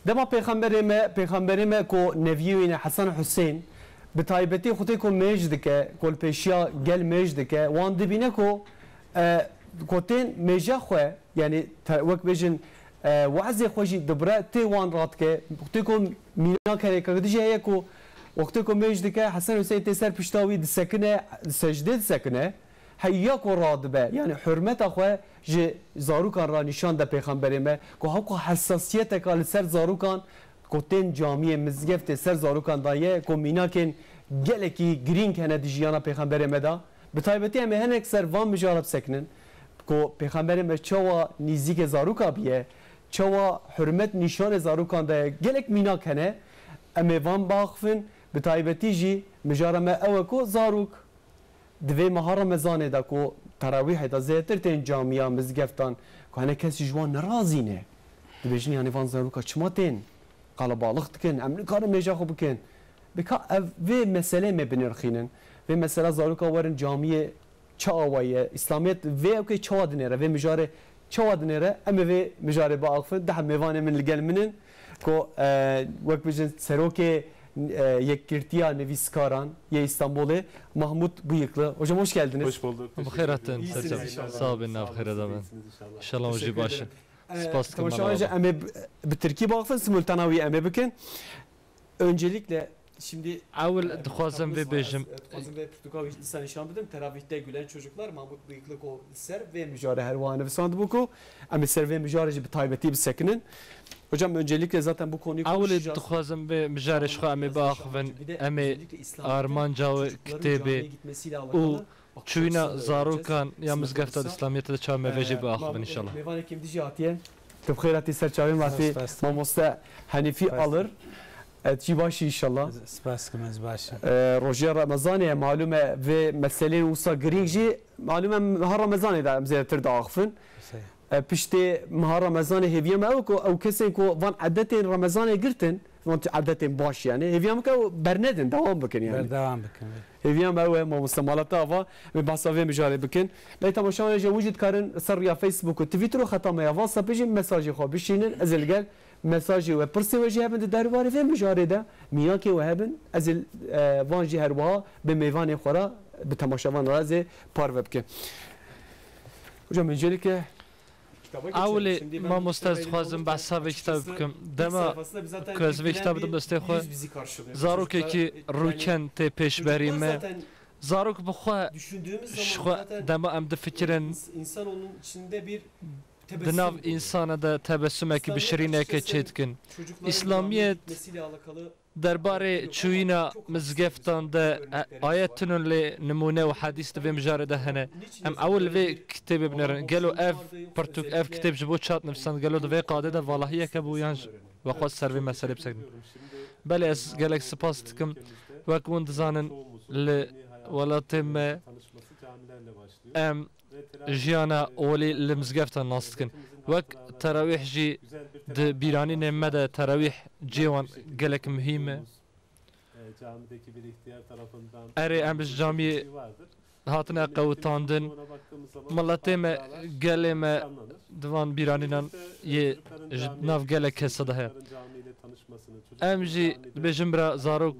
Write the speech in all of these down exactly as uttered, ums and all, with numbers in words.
Dema pêxemberê me, pêxemberê me ku neviyê wî ne Hesen Husên, bi taybetî xwe tê ku mêj dike, ku li pêşiya gel mêj dike, wan dibîne ku, e, ku tên mêja xwe, yanî te-, wek bêjin, e, wezê xwe jî dibire, tê wan radike, wextê ku mînak hene, ka dijî heye ku wextê ku mêj dike, Hesen Husên tê ser pişta wî disekine, secdê disekine, Heya ku radibe, yanî hurmeta xwe ji zarokan re nîşan de pêxemberê me, ku hewka hesasiyeteka li ser zarokan, ku tên camiyê, mizgeftê ser zarokan de ye, ku mînakên gelekî girîng hene di jiyana pêxemberê me de. Bi taybetî em ê hinek ser van mijara bisekinin, ku pêxemberê me çawa nîzîkê zaroka biye, çawa hurmet nîşanê zarokan de ye, gelek mînak hene, em ê van biaxivin, bi taybetî jî mijara me ew e ku zarok, Di vê meha Remezanê de ku terawîhê de zêdetir tên camiya mizgeftan, ku hene kesî ji wan nerazî ne. Dibêjin, yanî van zaroka çima tên? Qelebalix dikin, em nikarin mêja xwe bikin. Bika ev vê meselê me binirxînin. Vê mesela zaroka werin camiyê çi awa ye? Îslamiyet vê ewkê çawa dinêre? Vê mijarê Çawa dinêre? Em ê vê mijarê biaxifin. Duh mêvanê min li gel min in ku, e, wek bijin serokê, e, Yekgirtiya Nivîskaran yê Îstanbulê, Mahmut Bıyıklı. Hocam hoş geldiniz. Hoş bulduk. Bi xêr hatin, Serçe. Sağ bin, nav xêre de bin. İnşallah jî baş in. Spas dikim. Temaşevan, em ê bi, bi tirkî biaxifin, simultana wî em ê bikin. Öncelikle şimdi Ewil dixwazim vê bêjim. Dixwazim vê pirtûka wî dîsa nîşan bidim. Teravîhte gülen çocuklar, Mahmut Bıyıklı ku li ser vê mijarê her wiha nivîsandibû ku em ê ser vê mijarê jî bi taybetî bisekinin. Hocam, öncelikle zaten bu konuyu konuşacağız. Ewilî dixwazim vê mijarê ji xwe em ê biaxivin. Em ê armanca wê kitêbê û çûyîna zarokan ya mizgefta di Îslamiyetê de çawa me vê jî biaxivin înşallah. Mêvanekî min dijî hatiye. Tu bi xêr hatî ser çavê me hatî mamoste Henîfî Alır. Et jî baş î înşallah. Spas dikim, ez baş im. E, rojiya Remezanê ye, malûm e vê meseleyên wisa girîng jî, malûm e, her Remezanê de em zêdetir diaxifin. E, piştê meha Remezanê hêviya me ew ku ew kesên ku van edetên Remezanê girtin, van edetên baş yani, hêviya me ku ew bernedin, dewam bikin yani. Berdewam bikin. Hêviya me ew e, mamoste, mala te ava, em ê behsa vê mijarê bikin. Lê temaşevanê jî hûn jî dikarin ser riya Facebook û Twitter û xeta me ya WhatsAppê jî mesajê xwe bişînin. Ez ê li gel mesajê we, pirsê we jî hebin di derbarê vê mijarê de, mînakê we hebin, ez ê, e, van jî her wiha bi mêvanê xwe re, bi temaşevan re ez ê parve bikim. Hocam, öncelikle Ewilê mamoste, ez dixwazim behsa vê kitabê bikim. Dema ku ez vê kitabê didim destê xwe, zarokekî rûken tê pêşberî me. Zarok bi xwe, ji xwe dema em difikirin, di nav însana de tebesumekî bişirîneke çêdikin. Îslamiyet derbarê çûyîna mizgeftan de, e, ayet tune lê nimûne û hedîs di vê mijarê de hene. Em ewil li vê kitêbê binêrin. Gelo ev pirtûk, ev kitêb ji bo çi hat nivîsand? Gelo di vê qadê de valahiyeke bû yan ji we xwest ser vê meselê bisekinin? Belê, ez gelek spas dikim. Wek hûn dizanin, li welatê me em jiyana olî li mizgeftan nas dikin. Wek terawîh jî di bîranînê me de terawîh cihê wan gelek muhîm e. Erê, em ji camiyê hatine qewitandin. Miletê me, gelê me di van bîranînan yê ji nav gelek kesa de heye. Em jî dibêjin bira zarok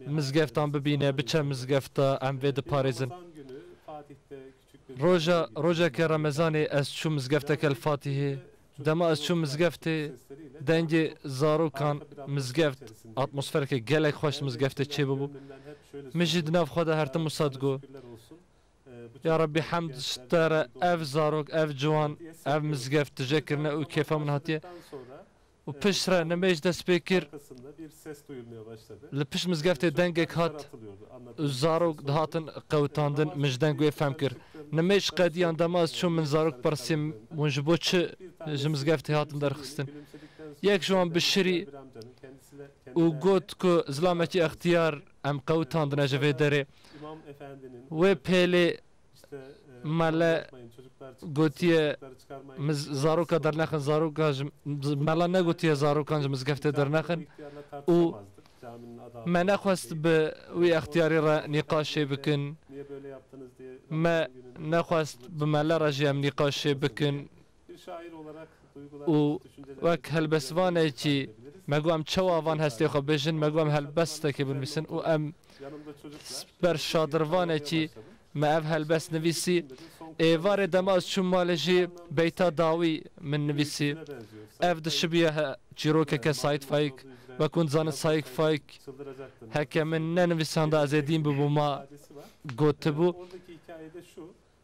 mizgeftan bibîne, biçe mizgefta, em vê diparêzin. Roja, rojeke Remezanê ez çûm mizgefteke li Fatihê. Dema ez çûm mizgeftê, dengê zarokan mizgeft, atmosfereke gelek xweş mizgeftê çêbûbû. Min jî di nav xwe de her tim wisa digot, Ya Rebbî, hemd ji te re, ev zarok, ev ciwan, ev mizgeft tije kirine û kêfa min hatiye. Û piştre nimêj dest pê kir. Li pişt mizgeftê dengek hat û zarok dihatin qewitandin, min ji deng wê fehm kir. Nimêj qediyan, dema ez çûm, min zarok pirsî, hûn ji bo çi ji mizgeftê hatin derxistin? Yek ji wan bişirî û got ku zilamekî extiyar em qewitandine ji vê derê. Wê pêlê mele gotiye, miz-, zaroka dernexin, zaroka ji, mela negotiye zarokan ji mizgeftê dernexin û me nexwest bi wî extiyarî re nîqaşê bikin. Me nexwest bi mele re jî em nîqaşê bikin. Û wek helbestvanekî Me got em çawa van hestê xwe bêjin, me got em helbestekê binivîsin û em ber şadirvanekî me ev helbest nivîsî. Êvarê dema ez çûm malê jî beyta dawî min nivîsî. Ev dişibiye he, çîrokeke Saîd Faîk. Wekû dizanin Saîd Faîk heke min nenivîsanda ez ê dîn bibûma gotibû.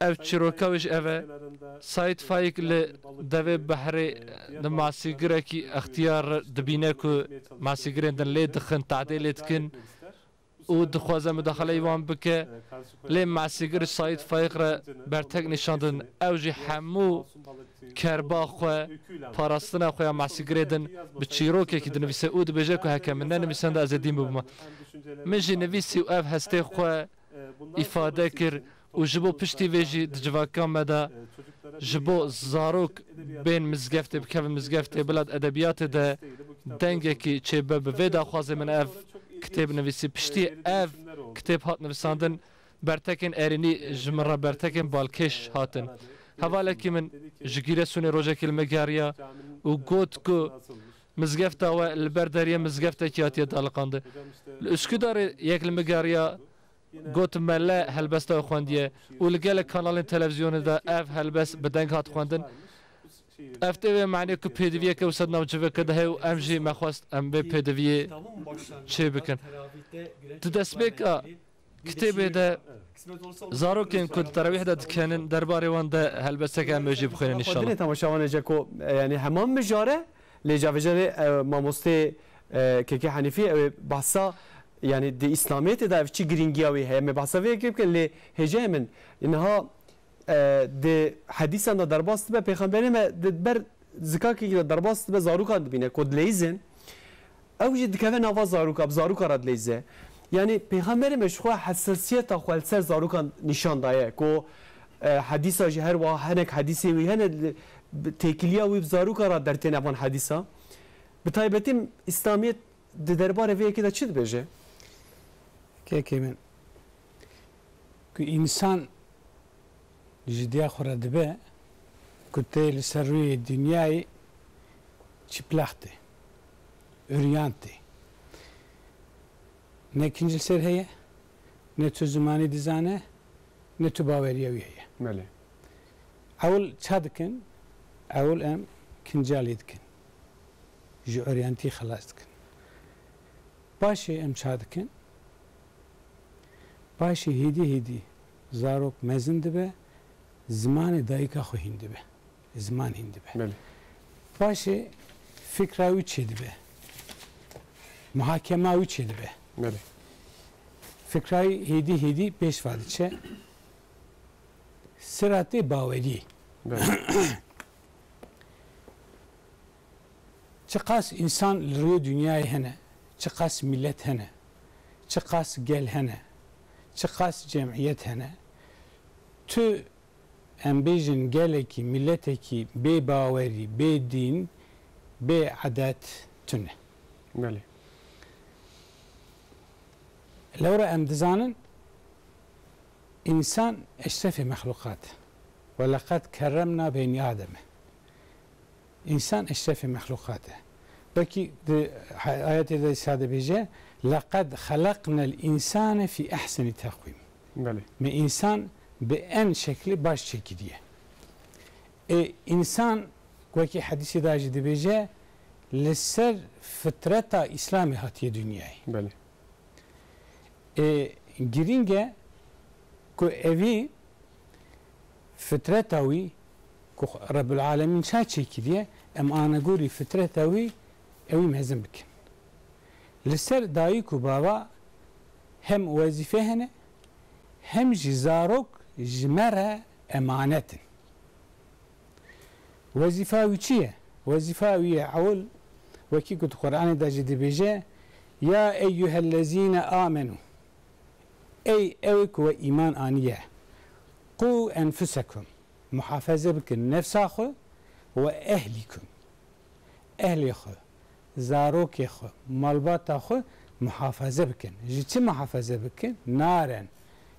Ev çîroka wê jî ev e. Saîd Faîk li devê behrê di masîgirekî extiyar dibîne ku masîgirên din lê dixin, tadê lê dikin û dixwaze mudaxaleyî wan bike. Lê masîgir Saîd Faîk re bertek nîşandin. Ew jî hemû kerba xwe, parastina xwe ya masîgirê din bi çîrokekî dinivîse û dibêje ku heke min nenivîsanda ez ê dîn bibûma. Min jî nivîsî û ev hestê xwe îfade kir û ji bo piştî vê jî di civaka me de ji bo zarok bên mizgeftê, bikevin mizgeftê, bila di edebiyatê de dengekî çêbe. Bi vê daxwazê min ev kitêb nivîsî. Piştî ev kitêb hat nivisandin, bertekên erênî ji min re bertekên balkêş hatin. Hevalekî min ji Gîresunê rojekî li min geriya û got ku mizgefta we li ber deriyê mizgeftekî hatiye daliqandin. Li Üsküdarê yek li min geriya, got mele helbesta we xwendiye û li gelek kanalên televîzyonê de ev helbest bi deng hat xwendin. Ev tê wê manê ku pêdiviyeke wisa di nav civeke de heye û em jî me xwest em vê pêdiviyê çê bikin. Di destpêka kitêbê de zarokên ku di terawîh de dikenin, derbarê wan de helbesteke em ê jî bixwînin înşallah. Xwendinê temaşevanê Ceko, e, yanî heman mijare, lê cavêjarê, e, mamostê, e, Kekê Henîfî, ew ê behsa, yanî di Îslamiyetê de ev çi girîngiya wî heye? Em ê behsa vê yekê bikin, lê hêjayê min, niha, e, di hedîsan de derbas dibe, pêxemberê me di ber zikakekî de derbas dibe, zarokan dibîne ku dileyîzin. Ew jî dikeve nava zaroka, bi zaroka re dileyze. Yanî Pêxemberê me ji xwe hesasiyeta xwe li ser zarokan nîşan daye ku, e, hedîsa jî her wiha hinek hedîsê wî hene, li, bi têkiliya wî bi zaroka re dertêne van hedîsa. Bi taybetî Îslamiyet di derbarê vê yekê de çi dibêje? Kekê min, ku însan ji diya xwe re dibe ku tê li ser rûyê dinyayê çiplax tê, uryan tê. Ne kinc li ser heye, ne tu zimanî dizane, ne tu baweriya wî heye. Belê. Ewil ça dikin? Ewil em kinca lê dikin. Ji uryantî xelas dikin. Paşê em ça dikin? Paşê hêdî hêdî zarok mezin dibe, zimanê dayika xwe hîn dibe. Ziman hîn dibe. Belê. Paşê fikra wî çêdibe. Muhakema wî çêdibe. Belê. Fikra wî hêdî hêdî pêş ve diçe. Siratê baweriyê. Belê. Çiqas însan li rûyê dinyayê hene, çiqas milet hene, çiqas gel hene, çiqas cemiyet hene, tu, em bêjin, gelekî, miletekî bê bawerî, bê dîn, bê edet tune. Belê. Lewra em dizanin, însan eşrefê mexluqat e. Ve leqed kerremna benî Ademe. Însan eşrefê mexluqat e. Wekî di ayetê de îsa dibêje, "Leqed xeleqnel însane fî ehsenî teqwîm." Belê. Me însan bi en şeklî baş çêkiriye. Ê, însan, wekî hedîsê de jî dibêje, li ser fitreta Îslamê hatiye dinyayê. Belê. Ê, girîng e ku evî fitreta wî ku Rebbul Alemîn ça çêkiriye, em anegorî fitreta wî ewî mezin bikin. Li ser dayik û bava hem wezîfe hene, hem jî zarok ji me re emanet in. Wezîfa wî çi ye? Wezîfa wî ye ewil, wekî ku di Qur'anê de jî dibêje, "Ya eyyuhellezîne amenû." Ey ew ku we îman aniye. "Qû enfusekum." Muhafaze bikin nefsa xwe, "we ehlîkum." Ehlê xwe, zarokê xwe, malbata xwe muhafaze bikin. Ji çi muhafaze bikin? Naren.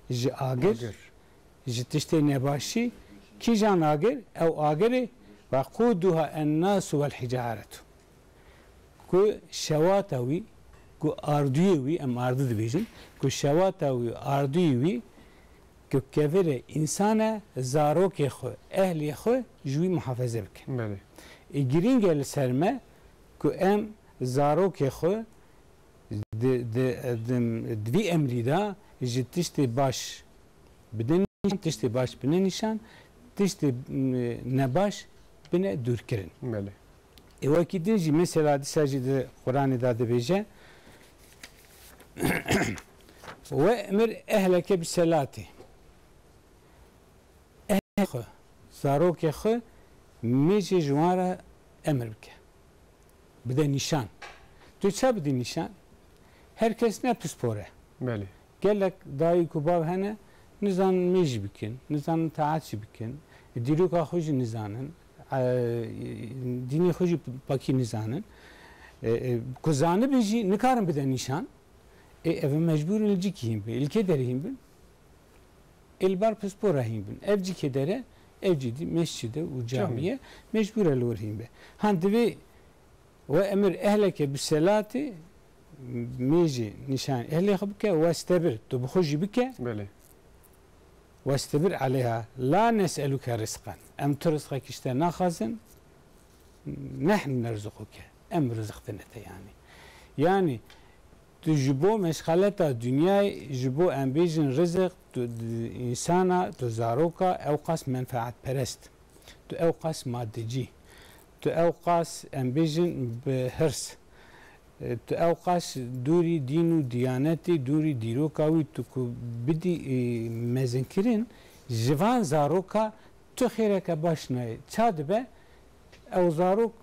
Ji agir, agir, ji tiştê nebaşî. Kîjan agir? Ew agirê, "Weqûduha ennasu wel hicaretu." ku şewata wî, ku ardûyê wî, em ardû dibêjin, ku şewata wî, ardûyê wî, ku kevir e, însan e, zarokê xwe, ehlê xwe ji wî muhafeze bikin. Belê. Ê girîng e li ser me ku em zarokê xwe di, di, di, di vî emrî de ji tiştê baş bidin nîşan, tiştê baş bine nîşan, tiştê, m, nebaş bine dûrkirin. Belê. Ê wekî din jî mesela dîsa jî di Quranê de dibêje, "We'mir ehleke bis-selati." Ehlê xwe, zarokê xwe mêjê ji wan re emir bike. Bide nîşan. Tu ça bidî nîşan? Her kes ne pispor e. Belê. Gelek dayik û bav hene, nizanin mêj jî bikin, nizanin taet jî bikin, dîroka xwe jî nizanin, e, dînê xwe jî pakî nizanin. E, e, ku zanibin jî nikarin bide nîşan. Ê, ev mecbûr in li cîkî hîn bin. Li kê derê hîn bin? Ê, li bar pispora hîn bin. Ev cîkê dere, ev cî dî mescid e û camî ye. Mecbûr e li wir hîn be. Han divê "We'mir ehleke bis-selati", mêjê nîşan ehlê xwe bike, "westebir", tu bi xwe jî bike. Belê. "Westebir aleyha, la nes'eluke rizqan." Em tu rizqekî ji te naxwazin, "nehnu nerzuquke", em rizq dine te yani. Yani, tu ji bo meşxaleta dinyayê, ji bo em bêjin riziq, tu, insana, tu zaroka, ew qas menfaatperest, tu ew qas madecî, tu ew qas, em bêjin, bi hirs, e, tu ew qas dûrî dîn û diyanetê, dûrî dîroka wî, tu ku bidî, e, mezinkirin, ji van zaroka tu xêreke baş nayê. Ça dibe? Ew zarok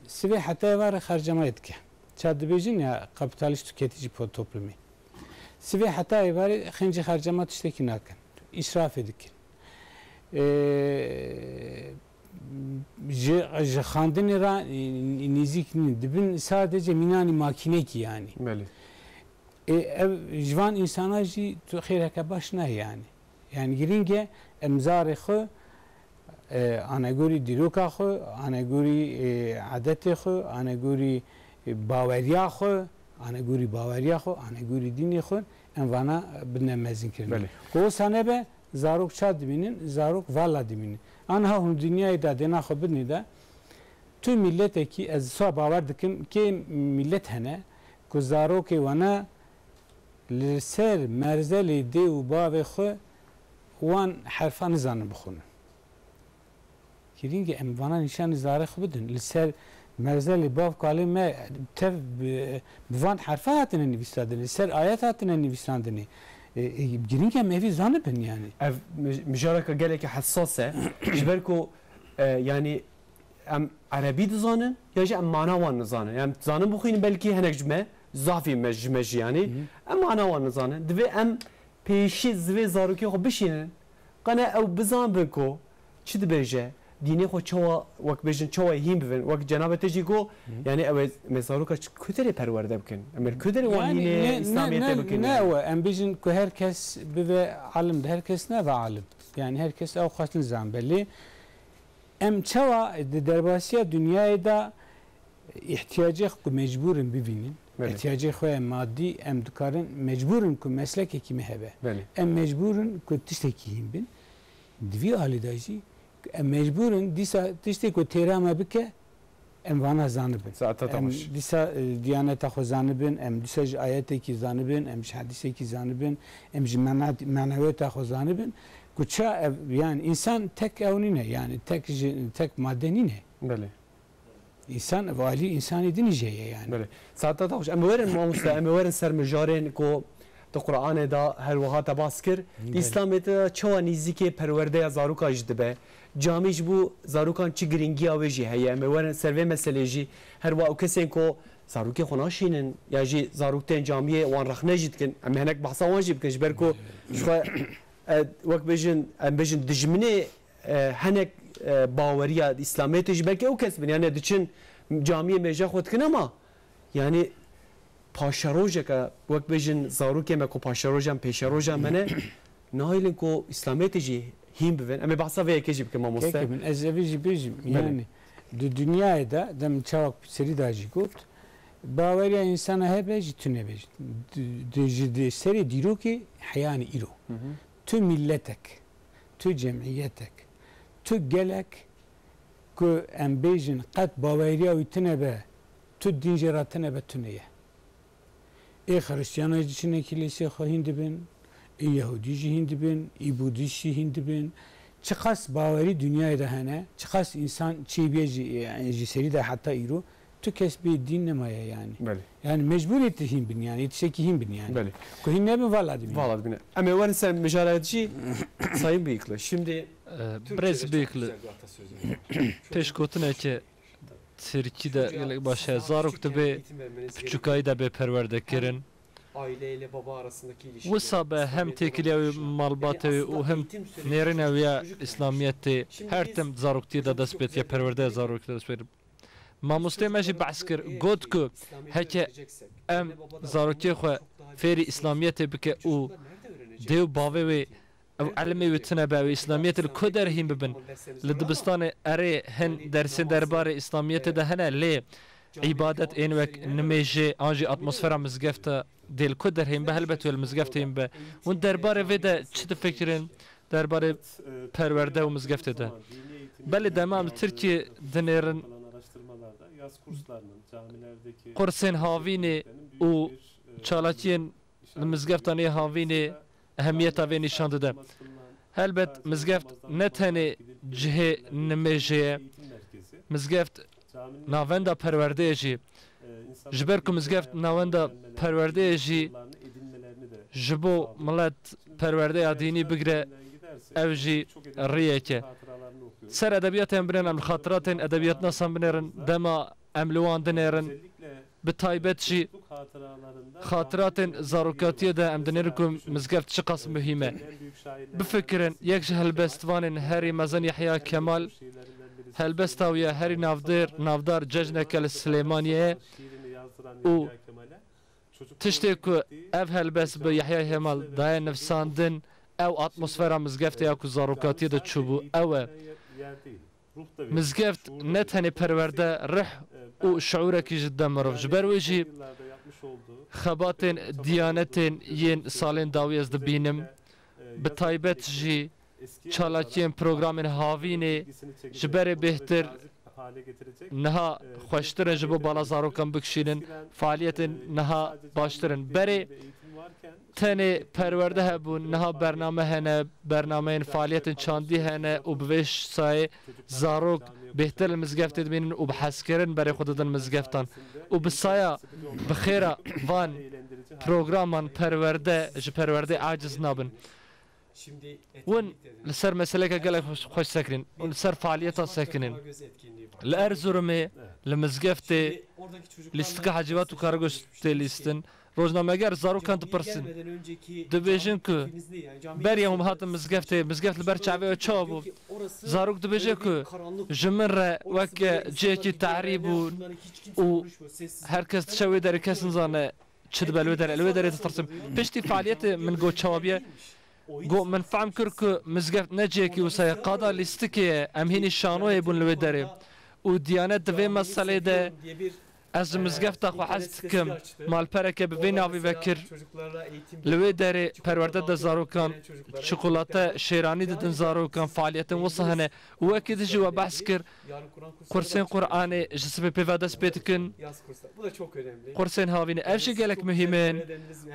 sivê heta êvarê xercemaya dike. Ça dibêjin ya, kapitalîst tüketici po-, toplumê. Sivê heta êvarê xêncî xercema tiştekî nakin. Îsrafê dikin. Ee, ji, ji xandinê re, e, nêzîk nîn. Dibin sadece mînanî makînekî yani. Belê. Ê, ev ji van însana jî tu xêreke baş nayê yani. Yani girîng e em zarê xwe, e, anegorî dîroka xwe, anegorî, e, edetê xwe, anegorî, e, baweriya xwe, anegorî baweriya xwe, anegorî dînê xwe, em vana bidine mezinkirinê. Belê. Ku wisa nebe, zarok ça dimînin? Zarok vala dimînin. Aniha hûn dinyayê de dêna xwe bidinê de, tu miletekî, ez wisa bawer dikim, kê milet hene ku zarokê wana li ser merzelê dê û bavê xwe wan herfa nizanin bixwînin. Girîng e em vana nîşanî zarê xwe bidin. Li ser merzelê bav kalê me tev bi, bi van herfa hatine nivîsandinê, li ser ayet hatine nivîsandinê. E, e, girîng e em evî zanibin yani. Ev mij-, mijareke gelekî hessas e. Ji ber ku, e, yani em erebî dizanin ya jî em mana wan nizanin. Em dizanin bixwînin, belkî hinek ji me, zafî me, ji me jî yanî. Hı hı. Em mana wan nizanin. Divê em pêşî zivê zarokê xwe bişînin. Qene ew bizanbin ku çi dibêje, dînê xwe çawa, wek bêjin, çawa hîn bibin. Wek cenabê te jî got, Hı hı. yani ew ê me zaroka çi, ku derê perwerde bikin? Em ê ku derê wan Yani hînê ne, ne, Îslamiyetê ne, bikin ne yani? Ew e, em bêjin ku her kes bibe alim, her kes nebe alim. Yani her kes ew xwestin zan belê. Em çawa di derbasiya dinyayê de îhtiyacê xwe ku mecbûr in bibînin, Belê. îhtiyacê xwe ya madî em dikarin, mecbûr in ku meslekekî me hebe. Belê. Em mecbûr in ku tiştekî hîn bin. Di vî alî de jî em mecbûr in dîsa tiştê ku têra me bike, em vana zanibin. Saeta te Em baş. dîsa, e, diyaneta xwe zanibin, em dîsa ji ayetekî zanibin, em ji hedîsekî zanibin, em ji mena-, meneweta xwe zanibin. Ku ça ev, yani însan tek ew nîne, yani tek ji, tek madde nîne. Belê. Însan, valî însanî din jî heye yani. Belê. Saeta te xweş. Em ê werin mamoste, em ê werin ser mijarên ku di Qur'anê de her wiha te bas kir. Belê. Îslamê te de çawa nîzîkê perwerdeya zaroka jî dibe? Camî ji bo zarokan çi girîngiya wê jî heye? Em ê werin ser vê meselê jî. Her wa û kesên ku zarokê xwe naşînin ya jî zarok tên camiyê wan rexne jî dikin. Em ê hinek behsa wan jî bikin ji ber ku ji xwe, e, wek bêjin, em bêjin dijminê e, hinek, e, baweriya Îslamiyetê jî belkî ew kes bin, yani diçin camiyê mêje xwe dikin, ama yani paşerojeke, wek bêjin, zarokê me ku paşerojan, pêşerojan me ne, nahêlin ku Îslamiyetê jî hîn bibin. Em ê behsa vê yekê jî bikin, mamoste. Kekê min, ez evî jî bêjim. Belê. Yani di dinyayê de, dem çawak serî da jî got, Baweriya însana hebe jî tune be. Di, di, ji di serê dîrokê heyanî îro. Hı hı. Tu milletek, tu cemîyetek, tu gelek ku em bêjin qet baweriya wî tune be, tu din jê re tune be, tune ye. Ê Xristiyana jî çine kilîsê xwe hîn dibin, ê Yehûdî jî hîn dibin, ê Budîst jî hîn dibin. Çiqas bawerî dinyayê de hene, çiqas însan çêbiye jî, yani ji serî de heta îro, tu kes bê dîn nemaye yani. Belê. Yani mecbûrê tu hîn bin yani, yê tiştekî hîn bin yani. Belê. Ku hîn nebin, vala dibin. Vala dibin. Em ê werin ser mijara jî Sayın Bıyıklı. Şimdi Ee, Türkçe'de Brez çok Bıyıklı, güzel bir atasözü var. Pêşgotineke Tirkî de gelek baş e. Zarok dibe piçûkayî de bê perwerde kirin. Wisa be hem têkiliya wî malbatê wî û hem nêrîna wî ya îslamiyetê her tim zaroktiyê de dest pêtiye, perwerdeya zarokê de dest pêtiye. Mamostê me jî behs kir, got ku heke em zarokê xwe fêrî îslamiyetê bike û dê û bavê wê ew elimê wê tune be, ew îslamiyetê li ku der hîn bibin? Li dibistanê erê hin dersên derbarê îslamiyetê de hene, lê îbadet ên wek nimêjê an jî atmosfera mizgefta dê li ku der hîn be? Helbet wê li mizgefta hîn be. Hûn derbarê vê de çi difikirin? Derbarê perwerde û mizgeftê de. Belê dema em li Tirkiyê dinêrin, qursên havînê û çalakiyên li mizgeftan ê havînê ehemiyeta vê nîşan dide. Helbet mizgeft ne tenê cihê nimêjê ye. Mizgeft navenda perwerdeyê jî. Ji ber ku mizgeft navenda perwerdeyê jî ji bo milet perwerdeya dînî bigire, ev jî riyek e. Ser edebiyatê em binêrin, em li xatiratên edebiyatnasan binêrin, dema em li wan dinêrin, bi taybet jî xatiratên zarokatiyê de em dinêrin ku mizgeft çiqas muhîm e. Bifikirin, yek ji helbestvanên herî mezin Yehya Kemal, helbesta wî ya herî navdêr, navdar Cejneke li Silêmaniyê ye û tiştê ku ev helbest bi Yehya Kemal daye nivsandin, ew atmosfera mizgeftê ya ku zarokatiyê de çûbû, ew e. Mizgeft ne tenê perwerde, rih û şiûrekî jî dide mirov. Ji ber wê jî xebatên diyanetên yên salên dawî ez dibînim, bi taybet jî çalakiyên programên havînê ji berê bêhtir niha xweştir in ji bo bala zarokan bikişînin, faaliyetên niha baştir in. Berê tenê perwerde hebûn, niha bername hene, bernameyên faaliyetên çandî hene û bi vê sayê zarok bêhtir li mizgeftê dibînin û bi hezkirin berê xwe didin mizgeftan. Û bi saya, bi xêra van programan perwerde ji perwerdê aciz nabin. Hûn li ser meseleke gelek xweş, xweş sekinîn û li ser faaliyeta sekinîn. Li Erzurumê, li mizgeftê lîstika Hecîvat û Karagoş tê lîstin. Rojnameger zarokan dipirsin. Dibêjin ku beriya hûn hatin mizgeftê, mizgeft li ber çavê we çawa bû? Zarok dibêje ku ji min re weke cihekî tehrî bûn û her kes diçe wê derê, kes nizane çi dibe li wê derê, li wê derê ditirsim. Piştî faaliyetê min got çawa bûye? Got, min fehm kir ku mizgeft ne cihekî wisa ye, qada lîstikê ye, em hînî şanoyê bûn li wê derê. Û Diyanet di vê meselê de, ez ji mizgefta xwe hez dikim, malpereke bi vê navî vekir. Li wê derê perwerde de zarokan, çikolate, şêranî didin zarokan, faaliyetên wisa hene. Û wekî din jî we behs kir, Kursên Qur'anê ji sibê pê ve dest pê dikin. Kursên havînê, ev jî gelek muhîm in.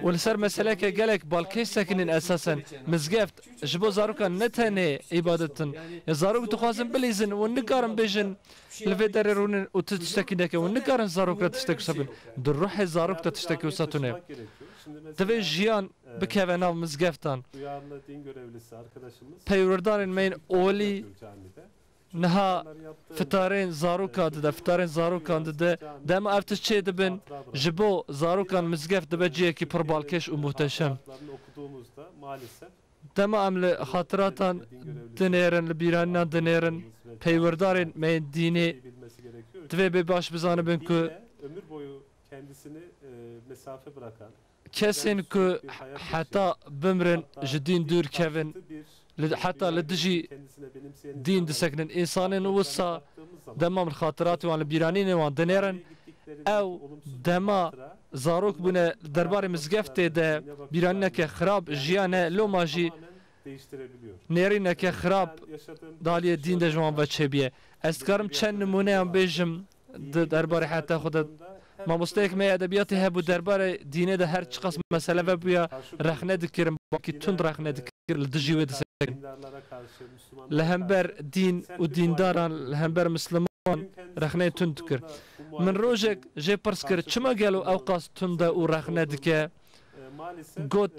Û li ser meseleke gelek balkêş sekinîn esasen. Mizgeft ji bo zarokan ne tenê îbadet in. Ya zarok dixwazin bilîzin û nikarin bêjin li vê derê rûnin û tu tiştekî neke. Û nikarin zarok re tiştek wisa bin. Di ruhê zarok de tiştekî wisa tune. Divê jiyan bikeve nav mizgeftan. Peywirdarên me yên olî niha fitarên zarokan dide, fitarên zarokan dide. Dema ev tişt çê dibin, ji bo zarokan mizgeft dibe cihekî pir balkêş û muhteşem. Dema em li xatiratan dinêrin, li bîranînan dinêrin, peywirdarên me yên dînê divê bê baş bizanibin ku kesên ku heta bimrin ji dîn dûr kevin, li, heta li dijî dîn disekinin. Însanên wisa dema em li xatiratê wan, li bîranînê wan dinêrin, Ew dema zarok bûne li derbarê mizgeftê de bîranîneke xirab jiyane, loma jî nêrîneke xirab di aliyê dîn de ji wan ve çêbûye. Ez dikarim çend nimûneyan bêjim di derbarê heta xwe de. Mamosteyek me edebiyatê hebû, derbarê dînê de her çiqas mesele vebûya, rexne dikirin, belkî tund rexne dikir, li dijî wê disekin. Li hember dîn û dîndaran, li hember misliman rexneyê tund dikir. Min rojek jê pirs kir, çima gelo ew qas tund e û rexne dike? Got,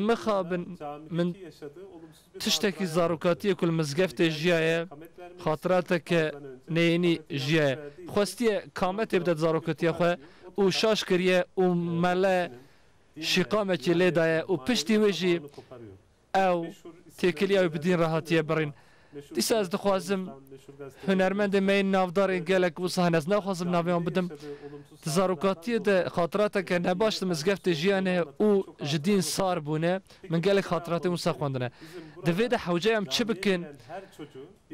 mixabin, min tiştekî zarokatiyê ku li mizgeftê jiyaye, xatirateke neyînî jiyaye. Xwestiye kametê bide zarokatiya xwe û şaş kiriye û mele şîqamekî lê daye û piştî wê jî ew têkiliya wî bi dîn re hatiye birîn. Dîsa ez dixwazim hunermendê me yên navdarên gelek wisa hene, ez naxwazim navê wan bidim. Di zarokatiyê de xatirateke nebaş li mizgeftê jiyane û ji dîn sar bûne. Min gelek xatiratên wisa xwendine. Di vê de hewce em çi bikin?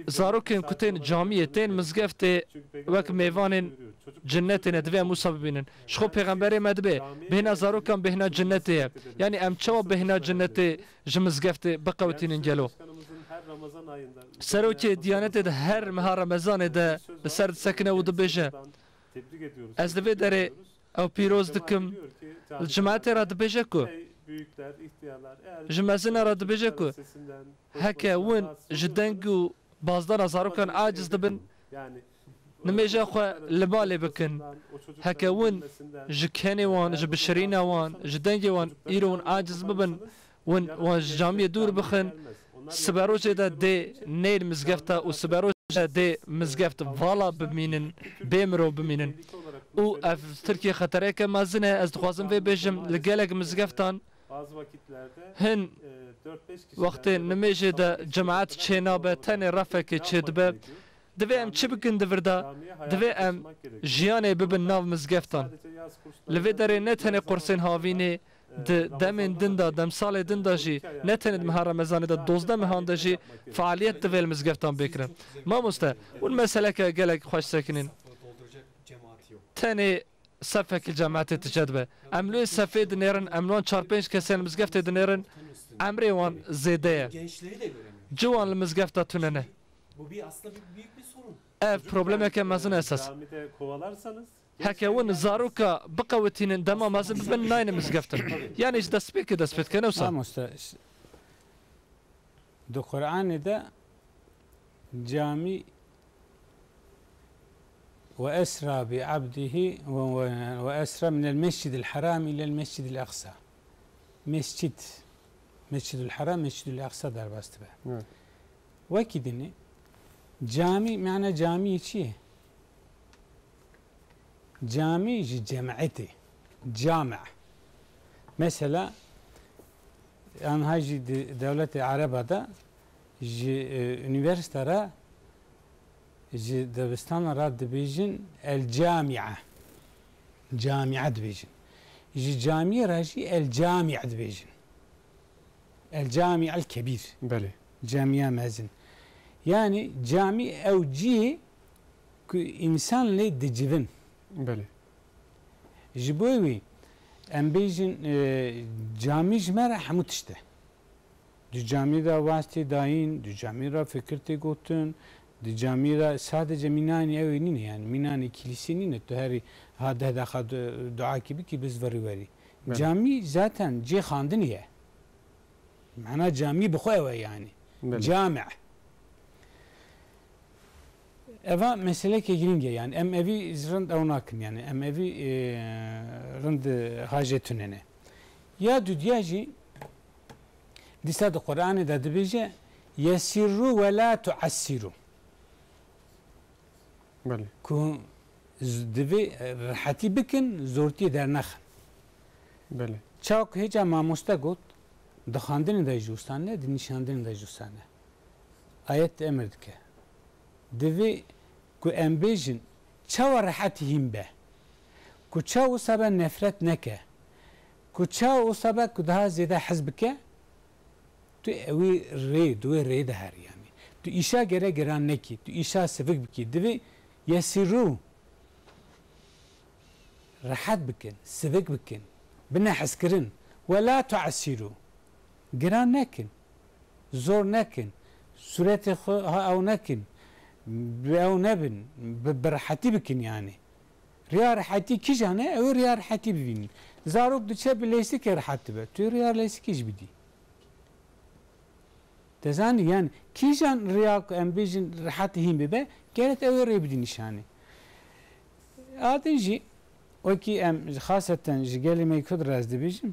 Zarokên ku tên camiyê, tên mizgeftê wek mêvanên cinnetê ne, divê em wisa bibînin. Ji xwe pêxemberê me dibê, bêhna zarokan bêhna cinnetê ye. Yanî em çawa bêhna cinnetê ji mizgeftê biqewitînin gelo? Serokê Diyanetê di her meha Remezanê de li ser disekine û dibêje, ez li vê derê ew pîroz dikim, li cimetê re dibêje ku, ji mezina re dibêje ku, heke win ji deng û bazdana zarokan aciz dibin, nimêja xwe li malê bikin. Heke win ji kenê wan, ji bişirîna wan, ji dengê wan îro win aciz bibin, win wan ji camiyê dûr bixin, siberojê de dê neyl mizgefta û siberojê de dê mizgeft vala bimînin, bê mirov bimînin. Û ev Tirkiye xetereke mezin e, ez dixwazim vê bêjim, li gelek mizgeftan hin wextê nimêjê de cemaet çênabe, tenê refekê çêdibe. Divê em çi bikin di vir de? Divê em jiyanê bibin nav mizgeftan. Li vê derê ne tenê qursên havînê, di demên din de, demsalê din de jî, ne tenê di meha Remezanê de, dozdeh mehan de jî fealiyet divê li mizgeftan bê kirin. Mamoste, hûn meseleke gelek xweş sekinîn. Tenê sefekî cemaetê tije dibe. Em li wê sefê dinêrin, em li wan çar pênc kesên li mizgeftê dinêrin, emrê wan zêde ye. Gençleri de göremiyoruz. Ciwan li mizgefta tune ne. Bu bir, aslında bir büyük bir sorun. Ev problemeke mezin e esas. Camide kovalarsanız Heke win zaroka biqewitînin, dema mezin bibin, nayne mizgeftin. Yanî ji destpêkê dest pê dike, ne wisa? Mamoste, ş-, di Qur'anê de camî "Ve esra bi abdihi ve, ve, ve esra minel mescidil haram ilel mescidil aqsa." Mescid, Mescidul Haram, Mescidul Aqsa derbas dibe. Evet. Wekî dinê, camî, mana camî çi ye? Camî ji cemaetê, cami. Mesela, anha jî di dewletê Ereba de ji, e, unîversîte re, ji dibistana re dibêjin el camia. Camia dibêjin. Ji camiyê re jî el camia dibêjin. El Cami'el Kebîr. Belê. Camiya mezin. Yani camî ew cihê ku însan lê dicivin. Belê. Ji bo wî em bêjin, e, camî ji me re hemû tişt e. Di camî de waz tê dayîn, di camî re fikir tê gotin, di camî re sadece mînanî ew ê nîne, yani mînanî kilîsê nîne, tu herî ha deh deqa du-, duakî bikî, bizvirî werî. Belê. Camî zaten cê xandinê ye. Mana camî bi xwe ew e yani. Belê. Cami. Eva meseleke girîng e yani. Em evî rind ew nakin yani. Em evî, e, rind hajê tunene. Ya dudiya jî dîsa di Qur'anê de dibêje, "Yesirru ve la tuassiru." Belê. Ku z-, divê, e, rehetî bikin, zortiyê dernexin. Belê. Çawa ku hêca mamoste got, di xandinê de jî wisa ne, di nîşandinê de jî wisa ne. Ayet emir dike. Divê ku em bêjin, çawa rehetî hîn be. Ku çawa wisa be nefret neke. Ku çawa wisa be ku daha zêde hez bike. Tu ewî rê, di wê rê de herî, yanî. Tu îşa gere giran nekî, tu îşa sivik bikî. Divê yesîrû. Rehet bikin, sivik bikin, bine hezkirin. Wela tuesîrû. Giran nekin. Zor nekin. Sûretê xwe ha ew nekin. Bi ew nebin. Bi, bi rehetî bikin yani. Riya rehetî kîjan e? Ew ê riya rehetî bibînin. Zarok diçe bi leysikê rehet dibe. Tu riya leysikê jî bidî. Te zanî, yani kîjan riya ku em bêjin rehet hîn bibe, gerek ew ê rê bidî nîşanê. A din jî, wekî em xaseten ji gelê me Kurd re ez dibêjim,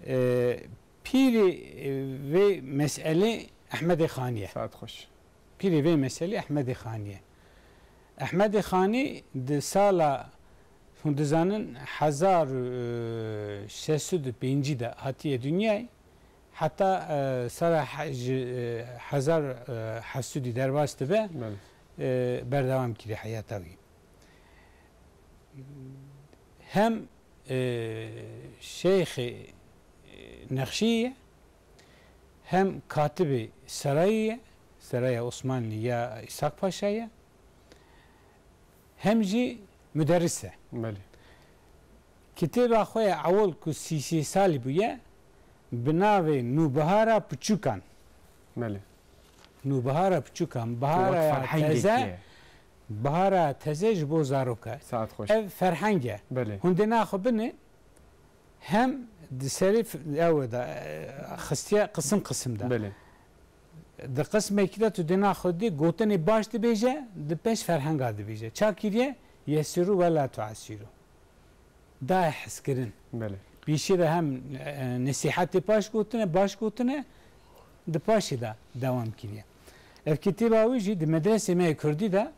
e, pîrê, e, vê meselê Ehmedê Xanî ye. Saet xweş. Pîrê vê meselê Ehmedê Xanî ye. Ehmedê Xanî di sala, hûn dizanin, hezar û şeş sed û pêncî de hatiye dinyayê, heta, e, sala he-, ji, e, hezar, e, heft sedî derbas dibe, Belê. e, berdewam kiriye heyata wî. Hem, e, Şeyxê, e, Nexşî ye, hem katibê serayê ye, seraya Osmanlî ya Îshak Paşa ye, hem jî muderris e. Belê. Kitêba xwe ya ewil ku sî sê salî bûye, bi navê Nûbihara Piçûkan. Belê. Nûbihara Piçûkan, Ku wek bihara ya ferhengekî teze, ye. bihara teze ji bo zaroka. Saet xweş. Ev ferheng e. Belê. Hûn dê naxwe bine, hem di serê f-, ew de, e, xistiye qisim qisim de. Belê. Di qismekî de tu dê naxwe dî gotinê baş dibêje, di pêş ferhenga dibêje. Ça kiriye? Yesîrû wela tuesîrû. Daye hezkirin. Belê. Pêşî de hem, e, nesîhetê paş gotine, baş gotine, di paşê de dewam kiriye. Ev kitêba wî jî di medresê me yê Kurdî de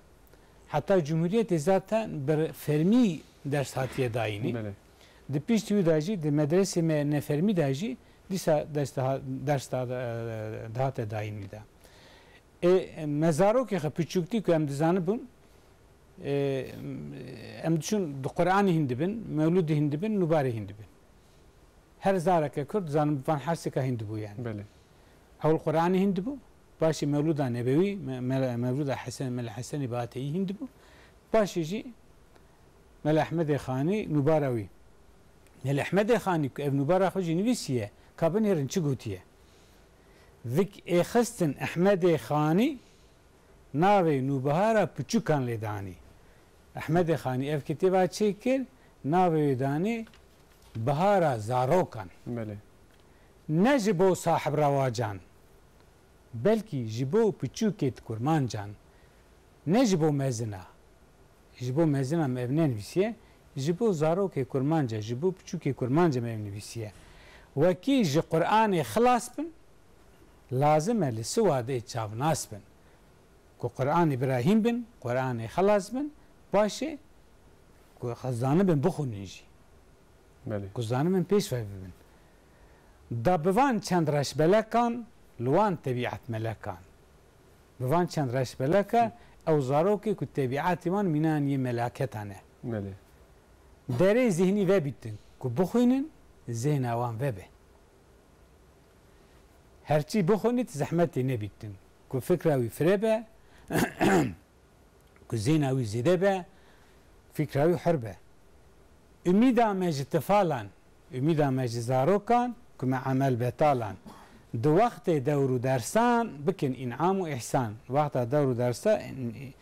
heta Cumhuriyetê zaten bi fermî ders hatiye dayînî. Belê. Di piştî wî de jî di medresê me nefermî de jî dîsa ders daha, ders daha, e, dihate dayînî de. Ê, me zarokê xwe piçûktî ku em dizanibûn, ê, em diçûn di Qur'anê hîn dibin, mewlûdê hîn dibin, nûbarê hîn dibin. Her zareke Kurd dizanim van her seka hîn dibû yani. Belê. Ewil Qur'anê hîn dibû, paşê mewlûda nebewî, me-, me-, mewlûda Hesen, Mele Hesenê Biateyî hîn dibû. Paşê jî Mele Ehmedê Xanî nûbara wî. Mele Ehmedê Xanî ku ev nûbara xwe jî nivîsiye, ka binêrin çi gotiye. Vik ê xistin Ehmedê Xanî navê Nûbihara Piçûkan lê danî. Ehmedê Xanî ev kitêba çêkir, navê wê danî Bihara Zarokan. Belê. Ne ji bo sahib rewacan, belkî ji bo piçûkêt kurmancan, ne ji bo mezina. Ji bo mezina me ev nenivîsiye, ji bo zarokê kurmanca, ji bo piçûkê kurmanca me ev nivîsiye. Wekî ji Qur'anê xilas bin, lazim e li siwadê çavnas bin. Ku Qur'anê bira hîn bin, Qur'anê xilas bin, paşê ku zanibin bixwînin jî. Belê. Ku zanibin pêş ve bibin. Da bi van çend reşbelekan, li wan tebîet melekan. Bi van çend reşbeleka, ew zarokê ku tebîetê wan mînan yê melaketan e. Belê. Derê zihnî vebîtin, ku bixwînin, zihna wan vebe. Herçî bixwînît, zehmetê nebîtin. Ku fikra wî firê be, ku zêna wî zêde be, fikra wî hur be. Umîda me ji tifalan, umîda me ji zarokan, ku me emel betalan. Di wextê dewr û dersan bikin în'am û îhsan. Wexta dewr û dersa în-,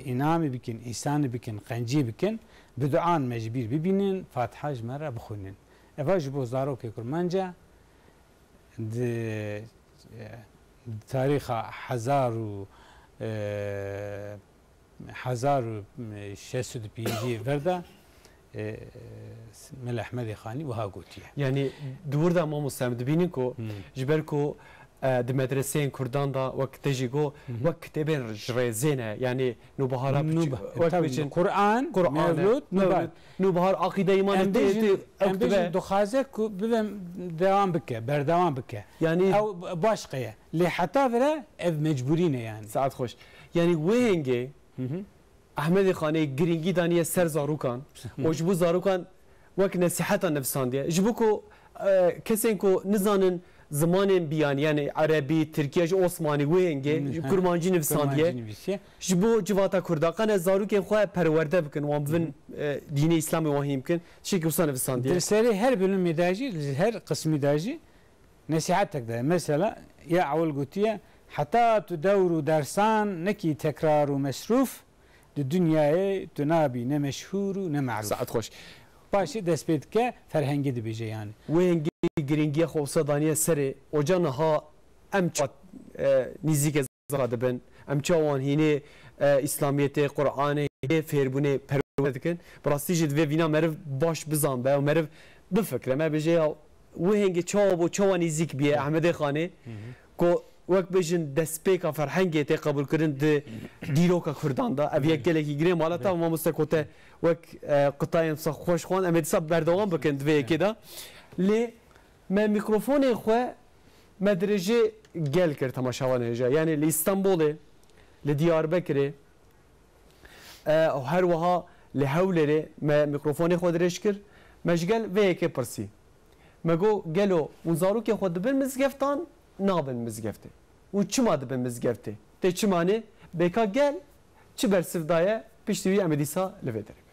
în'amî bikin, îhsanî bikin, qencî bikin. Bi duan me ji bîr bibînin, Fatiha ji me re bixwînin. Eva ji bo zarokê kurmanca di, e, di tarîxa hezar û, e, hezar û şeş sed û pêncî ver de, e, Mele Ehmedê Xanî wiha gotiye. Yanî di wir de mamoste em dibînin ku Hmm. ji ber ku, e, di medreseyên Kurdan de wek te jî got, Hı hı. wek kitêbên ji rêzê ne. Yanî Nûbihara Nûbe-, Piçû-, wek tabii, bêjin Kur'an, Kur'an e, Mevlûd, Nûbe-, Nûbihar. Nûbihar aqîde îmanê Em tê, bêjin, tê, em ew bêjin dibe. Dixwaze ku bibem dewam bike, berdewam bike. Yanî Ew başqe ye. Lê heta vira ev mecbûrî ne yani. Saet xweş. Yanî wê hengê Hı hı. Ehmedê Xanê girîngî daniye ser zarokan. Hı. Û ji bo zarokan wek nesîheta nivîsandiye. Ji bo ku, e, kesên ku nizanin zimanên biyanî, yani erebî, tirkiye, ji osmanî, wê hingê, Hmm, ji he. kurmancî nivisandiye. Kurmancî nivîsiye. Ji bo civata kurda, qene zarokên xwe perwerde bikin, wan bivin, Hı hı. e, dînê îslamê wan hîn bikin. Tiştekî wisa nivisandiye. Di serê her bölümê de jî, li her qismî de jî nesîhetek de. Mesela, ya ewil gotiye, heta tu dewr û dersan nekî tekrar û mesrûf, di dinyayê tu nabî ne meşhûr û ne merûf. Saet xweş. Paşê dest pê dike, ferhengê dibêje yani. Wê hingê girîngiya xwe wisa daniye serê. Oca niha em çawa, e, nîzîke zara dibin. Em çawa wan hînê, e, îslamiyetê, Qur'anê, hînê fêrbûnê perwerde dikin. Bi rastî jî divê vîna meriv baş bizanbe û meriv bifikre. Me bêje ya wê hingê çawa bû, çawa nîzîk bûye Ehmedê Xanê. Hı hı. Ku wek bêjin destpêka ferhengê tê qebûlkirin di dîroka Kurdan de. Ev yek gelekî girê mala te, mamoste, ku te wek, e, qitayên wisa xweş xwend. Em ê dîsa berdewam bikin di vê yekê de. Lê me mîkrofonê xwe me dirêjê gel kir temaşevanê hêja. Yani li Îstanbulê, li Diyarbekirê, e, û her wiha li Hewlêrê me mîkrofonê xwe dirêj kir. Me ji gel vê yekê pirsî. Me got, gelo hûn zarokê xwe dibin mizgeftan, nabin mizgeftê? Hûn çima dibin mizgeftê? Tê çima nê? Bêka gel çi bersiv daye, piştî wî em ê dîsa li vê derê bin.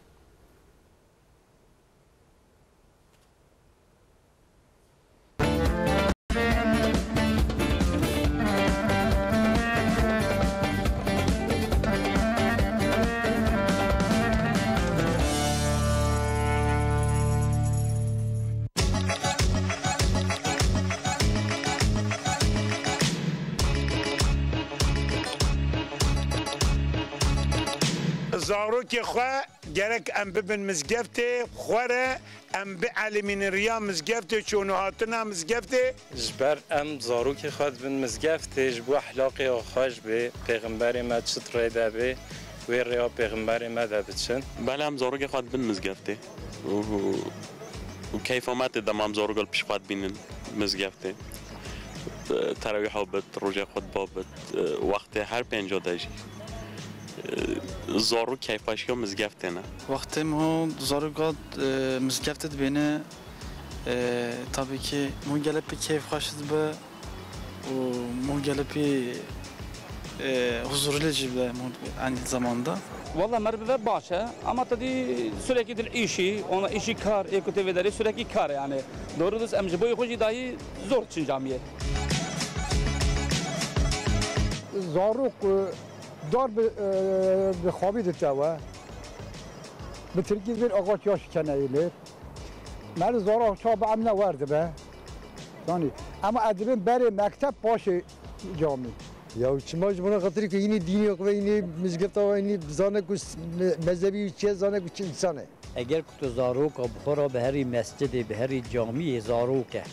Zarokê xwe gerek em bibin mizgeftê xwe re, em bielimînin riya mizgeftê, çûn û hatina mizgeftê. Ji ber em zarokê xwe dibin mizgeftê, ji bo ehlaqê xweş bê, pêxemberê me çi rê de bê, wê rêya pêxemberê me de biçin. Belê, em zarokê xwe dibin mizgeftê û, û keyfa me tê dema em zarok li pişt xwe dibînin mizgeftê. Terawîha bit, rojê xutba bit, wextê her pênca de jî. Zarok keyfxweşiya mizgeftê ne. Wextê mo zaroka, e, mizgeftê dibêne, e, tabii ki mo gelek pê keyfxweş dibe û mo gelek pê, e, huzurlu jî dibe mo aynı zamanda. Valla meriv ve baş e, ama tabii sürekli dil işi, ona işi kar, ê ku tê vê derê sürekli kar yani. Doğru düz em ji bo xwe jî dahî zor diçin camiyê. Zarok, e, dar bi, e, bi xabî ditewe. Bi tirkî vîr ağaç yaş keneyî lê. Meriv zarok çawa bi em ne wer dibe. Zanî. Ama ez dibim berê mekteb paşê camî. Ya çima ji bona xatirê ku hînî dînê xwe ve, hînî mizgefta ve, hînî zane ku s-, me-, mezhebî wî çi ye, zane ku çi însan e. Eger ku tu zaroka bi xwe re biherî mescidê, biherî camiyê, zarok e.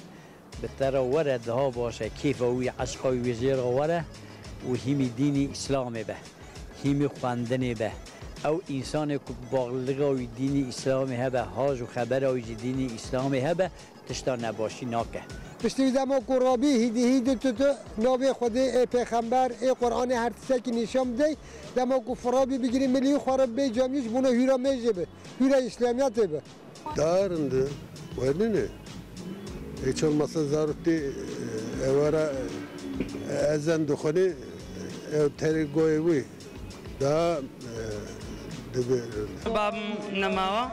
Bi te re were daha baş e, kêfa wî, eşqa wî jê re were û hîmî dînî Îslamê be. Hîmî xwendinê be. Ew însanê ku baxliga wî dînî Îslamê hebe, haj û xebera wî jî dînî Îslamê hebe, tişta nebaşî nake. Piştî wî dema ku rabî hîdî hîdî tutu navê Xwedê, ê Pêxember, ê Qur'anê her tiştekî nîşan bidey, dema ku firabî bigirî milî xwe re bê camî ji bona hûra me jê bi, hûra Îslamiyetê bi. Daha rind e, wênîne. Hiç olmazsa zarok tê, e, ewara, e, ezen dixwîne, e, ew terê goyê wî daha, e, dibe rind. Babim nemawa,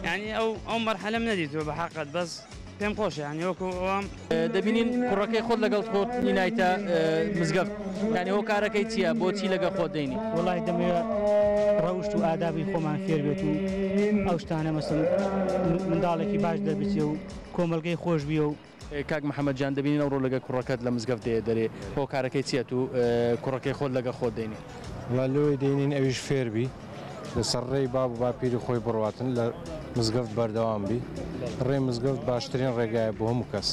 yani ew, ew merhele min nedîtiwe bi heqet, bes pêm xweş e, yani wekî wan. E, دەبینین کوڕەکەی خۆت لەگەڵ خۆت نینایتە، ئە، مزگەفت. یعنی هۆکارەکەی چییە؟ بۆچی لەگەڵ خۆت دەینی؟ وەڵاهی دەمەوێت ڕەوشت و ئادابی خۆمان فێر بێت و ئەو شتانە، مەسەن، منداڵێکی باش دەربچێ و کۆمەلگەی خۆش بیە و. ئێ، کاک محەممەد جان، دەبینین ئەوڕۆ لەگەڵ کوڕەکەت لە مزگەفت دێ دەرێ. هۆکارەکەی چییە تو، ئە، کوڕەکەی خۆت لەگەڵ خۆت دەینی؟ وە لەوەی دەینین ئەویش فێر بی. لەسەر ڕێی باب و باپیری خۆی بڕواتن، لە مزگەفت بەردەوام بی. ڕێی مزگەفت باشترین ڕێگایە بۆ هەموو کەس.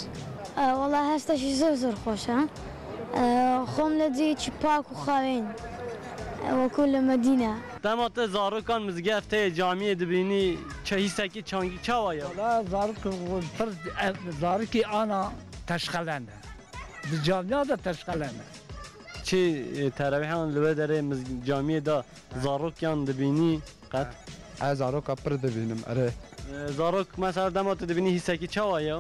ئە، وەڵا هەستەشی زۆر زۆر خۆشە. ئە، خۆم لە جێیەکی پاک و خاوێن، ئە، وەکو لە مەدینە. دەما تە زاڕۆکان مزگەفت هەیە، جامیە دبینی، چە هیسەکی چانگی چاوایە؟ وەڵا زاڕک پڕ، ئە، زاڕکی ئانا تەشقەلەنە. Di camiya de teşqelene. Çi, e, terawîhan li wê derê miz-, camiyê de zarok yan dibînî qet? Ez zaroka pir dibînim, erê. E, zarok mesela dema tu dibînî hîsekî çawa ye?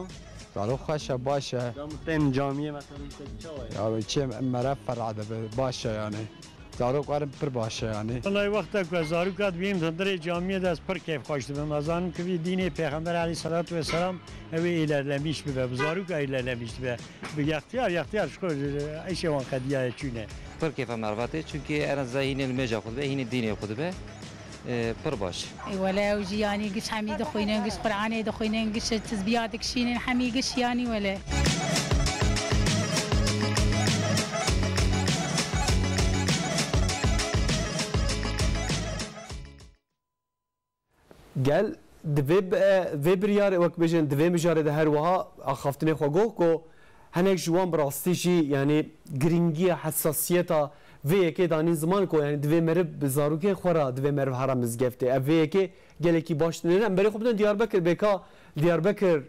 Zarok xweş e, baş e. Dem tên camiyê mesela işte çawa ye? Ya çi mere ferh dibe, baş e yani. Zarok werin pir baş e yani. Wellahî wexta ku ez zarok hat bînim hundirê camiyê de ez pir kêfxweş dibim. Ez zanim ku vî dînê Pêxember aleyhisselatu vesselam ew ê ilerlemiş bibe, bi zaroka ilerlemiş dibe. Bi yextiyar, yextiyar ji xwe, eşê wan qediyaye çûne. Pir kêfa mervatê, çunkî en azî hînê nimêja xwe dibe, hînê dînê xwe dibe. E, pir baş. Ê wele ew jî yanî giş hemî dixwînin, giş Qur'anê dixwînin, giş tizbiya dikişînin, hemî giş yanî wele. Gel di vê bi-, vê biryarê, wek bêjin, di vê mijarê de her wiha axaftinê xwe got ku hinek ji wan bi rastî jî, yanî, girîngiya hesasiyeta vê yekê danîn ziman ku, yanî, divê meriv bi zarokên xwe re, divê meriv here mizgeftê. Ev vê yekê gelekî baş dinêrin. Em berê xwe bidin Diyarbekir, bêka Diyarbekir,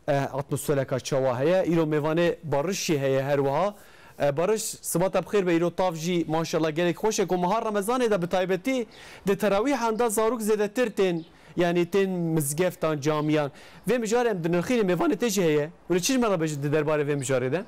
e, atmosfereka çawa heye. Îro mêvanê Barış jî heye her wiha. E, Barış, siba te bi xêr be, îro tav jî maşallah gelek xweş e. Ku meha Remezanê de bi taybetî di terawîhan de zarok zêdetir tên, yanî tên mizgeftan, camiyan. Vê mijarê em dinirxînin, mêvanê te jî heye. Wilo çi ji me re bêjin di derbarê vê mijarê de?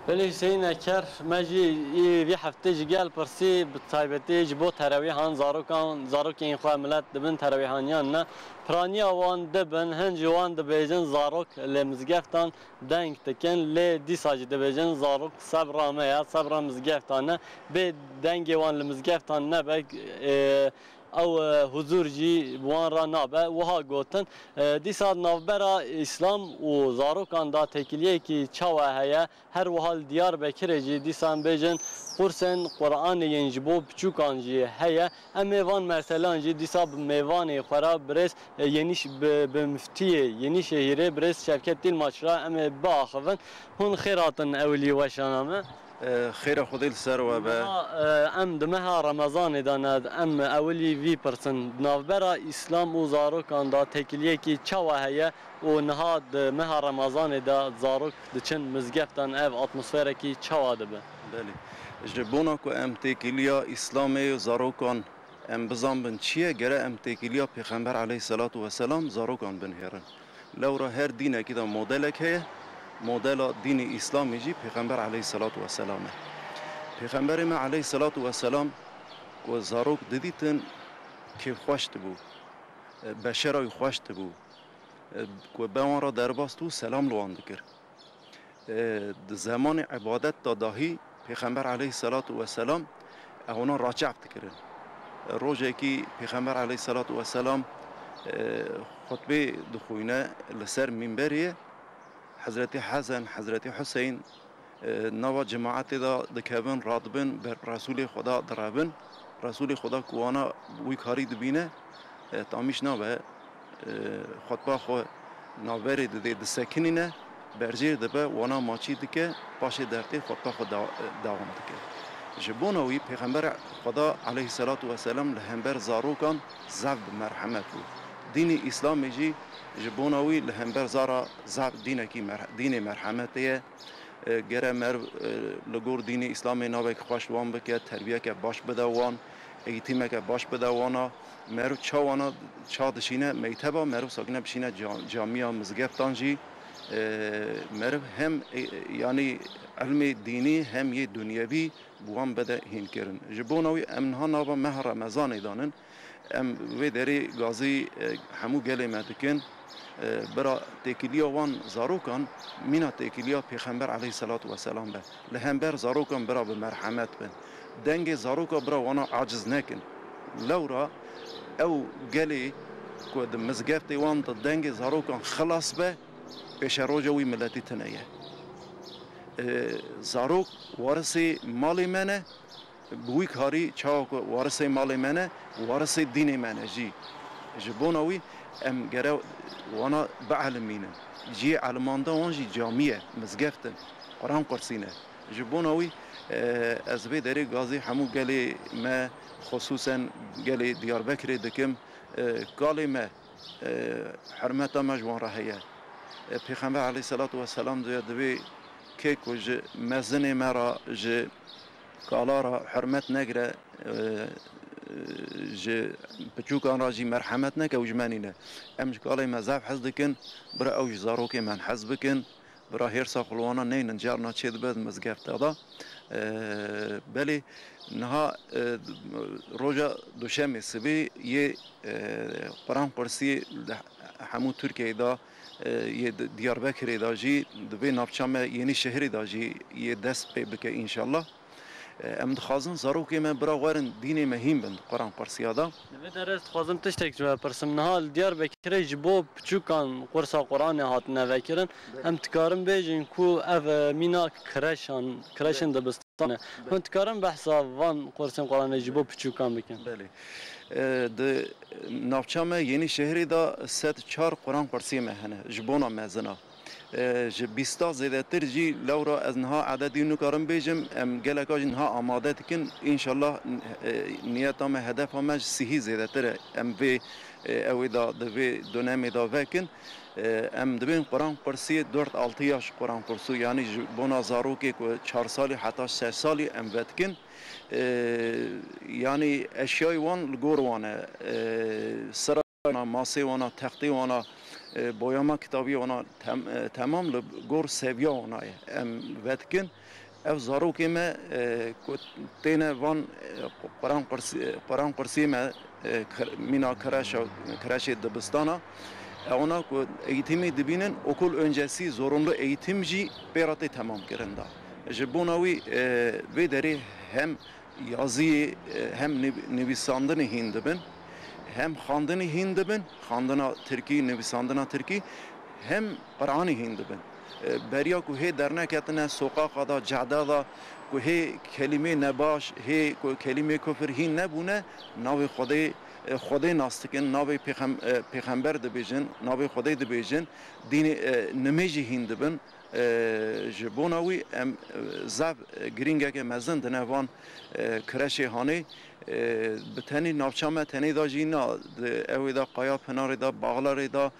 Belê Hüseyin Eker, me jî î vî heftê ji gel pirsî, bi taybetî ji bo terawîhan zarokan, zarokên xwe milet dibin terawîhaniyan ne. Piraniya wan dibin, hin ji wan dibêjin zarok li mizgeftan deng dikin, lê dîsa jî dibêjin zarok sebra me ya, sebra mizgeftan e. Bê dengê wan li mizgeftan nebe, e, ew, e, huzur jî bi wan re nabe. Wiha gotin, e, dîsa navbera Îslam û zarokan de têkiliyekî çawa heye? Her wiha li Diyarbekirê jî dîsa em bêjin qursên Quranê yên ji bo piçûkan jî heye. Em ê van meselan jî dîsa bi mêvanê xwe re birêz, e, Yenîş-, bi, bi miftiyê Yenîşehîrê birêz Şevket Dîlmaç re em ê biaxivin. Hûn xêr hatin ewilî weşana me. E, xêra Xwedê li ser we be. Niha, e, em di meha Remezanê de ne, em ewilî vî pirsin. Di navbera Îslam û zarokan de têkiliyekî çawa heye û niha di meha Remezanê de zarok diçin mizgeftan, ev atmosferekî çawa dibe? Belê. Ji bona ku em têkiliya Îslamê û zarokan em bizanbin çi ye, gere em têkiliya Pêxember aleyhisselatu vesselam zarokan binihêrin. Lewra her dînekî de modelek heye, modela dînê Îslamê jî Pêxember aleyhisselatu vesselam e. Pêxemberê me aleyhisselatu vesselam ku zarok didîtin kêfxweş dibû, beşera wî xweş dibû, ku be wan re derbas dibû, selam li wan dikir. E, di zemanê îbadet de dahî Pêxember aleyhisselatu vesselam ewana raçev dikirin. Rojekî Pêxember aleyhisselatu vesselam, e, xutbê dixwîne li ser mînberê ye. Hezretî Hesen, Hezretî Huseyn, e, nava cemaetê de dikevin, radibin ber Resûlê Xweda direvin. Resûlê Xweda ku wana wî karî dibîne, e, tamîş nabe, e, xutba xwe navberê didê, disekinîne, berjêr dibe, wana maçî dike, paşê dertê xutba xwe da-, e, dewam dike. Ji bona wî Pêxember Xweda aleyhisselatu vesselam li hember zarokan zaf bi merhemet bû. Dînê Îslamê jî ji bona wî li hember zara zaf dînekî merhe-, dînê merhemetê ye. E, gere meriv, e, li gor dînê Îslamê navek xweş li wan bike, terbiyeke baş bide wan, eğitimeke baş bide wana. Meriv ça wana, ça dişîne mekteba, meriv sakine bişîne ca-, camiya, mizgeftan jî, e, meriv hem, e, yanî ilmê dînî hem yê dunyevî bi wan bide hînkirin. Ji bona wî em niha nava meha Remezanê danin. Em vê derê gazî, e, hemû gelê me dikin. E, bira têkiliya wan zarokan mîna têkiliya Pêxember aleyhisselatu vesselam be. Li hember zarokan bira bi merhemet bin. Dengê zaroka bira wana aciz nekin. Lewra ew gelê ku di mizgeftê wan de dengê zarokan xilas be, pêşeroja wî miletî tune ye. E, zarok warisê malê me ne, bi wî karî çawa ku warisê malê me ne, warisê dînê me ne jî. Ji bona wî em gere wana bielimînin. Cihê elimanda wan jî camî ye, mizgeft in, Quran qursî ne. Ji bona wî, e, ez vê derê gazî hemû gelê me, xusûsen gelê Diyarbekirê dikim, e, kalê me, e, hurmeta me ji wan re heye. E, Pêxember aleyhisselatu vesselam diye, divê kê ku ji mezinê me re, ji kala re hurmet negire, e, ji piçûkan re jî merhemet neke û ji me nîne. Em ji kalê me zaf hez dikin, bira ew ji zarokê me hez bikin, bira hêrsa xwe li wana neynin, carna çêdibe di mizgefta de. E, belê niha, e, roja duşemê sibê yê, e, Quran Qursî li hemû Tirkiyeyê de, e, yê di Diyarbekirê de jî, di vê navça me Yenîşehirê de jî yê dest pê bike înşallah. E, em dixwazin zarokê me bira werin dînê me hîn bin Quran Qursiya de. Li vê derê ez dixwazim tiştek ji we bipirsim. Niha li Diyarbekirê ji bo piçûkan qursa Quranê hatine vekirin. Belê. Em dikarin bêjin ku ev, e, mîna kreşan, kreşên Belê. Dibistanê. Belê. Hûn dikarin behsa van qursên Quranê ji bo piçûkan bikin? Belê. E, di navça me Yenîşehirê de sed çar Quran qursiyê me hene, ji bona mezina. E, ji bîsta zêdetir jî lewra ez niha ededî nikarim bêjim, em geleka jî niha amade dikin. Înşallah, e, niyeta me, hedefa me ji sihî zêdetir e. Em vê, e, ewê de, di vê dönemê de vekin. E, em dibên Quran qursiyê dört altı yaş Quran kursu, yanî ji bona zarokê ku çar salî heta şeş salî em vedikin. E, yanî eşyayê wan li gor wan e. E, sira wana, masê wana, textê wana, e, boyama kitabî wana tem-, e, temam li gor seviya wana ye. Em vedikin. Ev zarokê me, e, ku têne van, e, Quran Qursî-, Quran Qursî me, e, kir-, mîna kireşa, kireşê dibistana, e, wana ku eğitimi dibînin, okul öncesi zorunlu eğitim jî pê re tê temam kirin da. Ji bona wî, e, vê derê hem yaziyê, e, hem nivî-, nivîsandinê hîn dibin, hem xandinê hîn dibin, xandina tirkî, nivîsandina tirkî, hem Quranê hîn dibin. E, beriya ku hê derneketine soqaqa da, cehda da, ku hê kelîmê nebaş, hê ku kelîmê kufir hîn nebûne, navê Xwedê, e, Xwedê nas dikin, navê pêxem-, e, pêxember dibêjin, navê Xwedê dibêjin, dînê, e, nimêjî hîn dibin. E, ji bona wî em, e, zaf, e, girîngeke mezin dine van, e, kireşê hanê. E, bi tenî navça me tenê de jî na, di ewê de Qaya Pinarê de, Baxlarê de,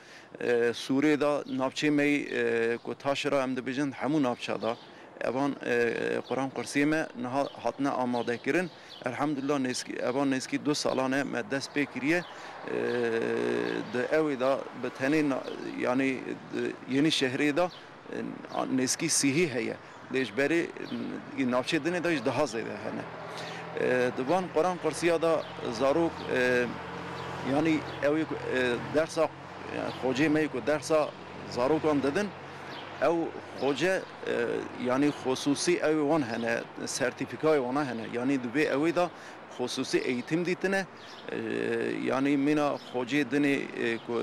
e, Sûrê de, navçê me yî, e, ku Taşira em dibêjin, hemû navça de. Evan, e, Quran qursiyê me niha hatine amade kirin. Elhamdulillah nêzkî, evan nêzkî du salan e me dest pê kiriye. E, di ewê de bi tenê na-, yanî di Yenîşehirê de, e, nêzkî sihî heye. Lê ji berê, e, navçê dinê de jî daha zêde hene. E, di van Quran qursiya de zarok, e, yanî ew ê ku, e, dersa, e, xocê me yê ku dersa zarokan didin, ew xoce, e, yanî xusûsî ew ê wan hene, sertîfîkayê wana hene. Yanî di vê ewê de xusûsî eğitim dîtine. E, yanî mîna xocê dinê, e, ku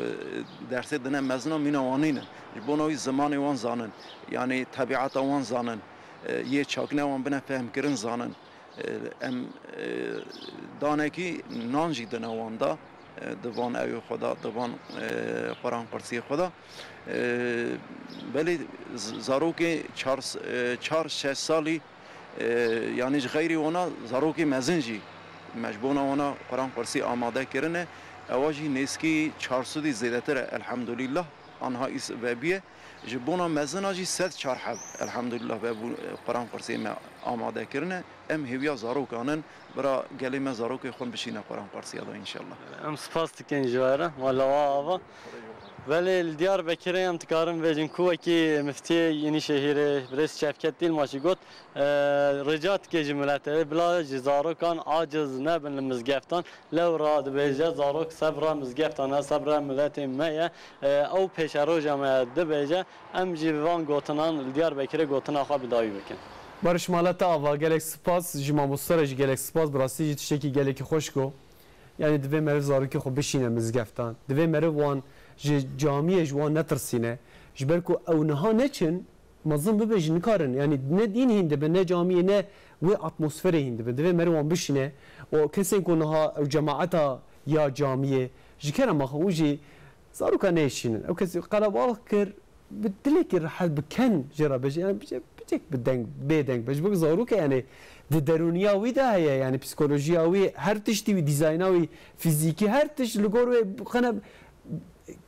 dersê dine mezina mîna wan nînin. Ji bona wî zimanê wan zanin. Yanî tebiata wan zanin. E, yê çakne wan bine fehmkirin zanin. E, em, e, danekî nan jî dine wan da, e, di van ewê xwe da, di van, e, Quran qursiyê xwe da. E, belê z-, zarokê çar s-, e, çar şeş salî, e, yanî ji xeyrî wana zarokê mezin jî me ji bona wana Quran qursî amade kirine. Ewa jî nêzkî çar sedî zêdetir e, elhamdulîllah. Anha îs-, vebiye. Ji bona mezina jî sed çar heb, elhamdulîllah, vebû, e, Quran qursê me amade kirine. Em hêviya zarokan in, bira gelê me zarokê xwe bişîne Quran qursiya de înşallah. Em spas dikin ji we re, wala wa ava. Belê li Diyarbekirê em dikarin bêjin ku wekî miftiyê Yenîşehîrê birêz Şevket Dîlmaşî got, e, rica dike ji miletê, bila ji zarokan aciz nebin li mizgeftan. Lewra dibêje, zarok sebra mizgeftan e, sebra miletê me ye. E, ew pêşeroja me dibêje, em jî bi van gotinan li Diyarbekirê gotina xwe bi dawî bikin. Barış Malete Ava, gelek spas, ji mamoste re jî gelek spas, bi rastî jî tiştekî gelekî xweş got. Yanî divê meriv zarokê xwe bişîne mizgeftan. Divê meriv wan ji camiyê ji wan netirsîne. Ji ber ku ew niha neçin, mezin bibe jî nikarin. Yanî ne dîn hîn dibe, ne camiyê, ne wê atmosferê hîn dibe. Divê meriv wan bişîne. Û kesên ku niha ew cemaeta ya camiyê ji kerema xwe û jî zaroka neyşînin. Ew kesî qelebalix kir, bi dilekî rehet, bi ken jê re bêje, yani bêje, bêje bi deng, bêdeng be. Ji bo zarok e, yani di derûniya wî de heye, yani psîkolojiya wî, her tiştî wî, dîzayna wî, fîzîkî, her tişt li gor wê qene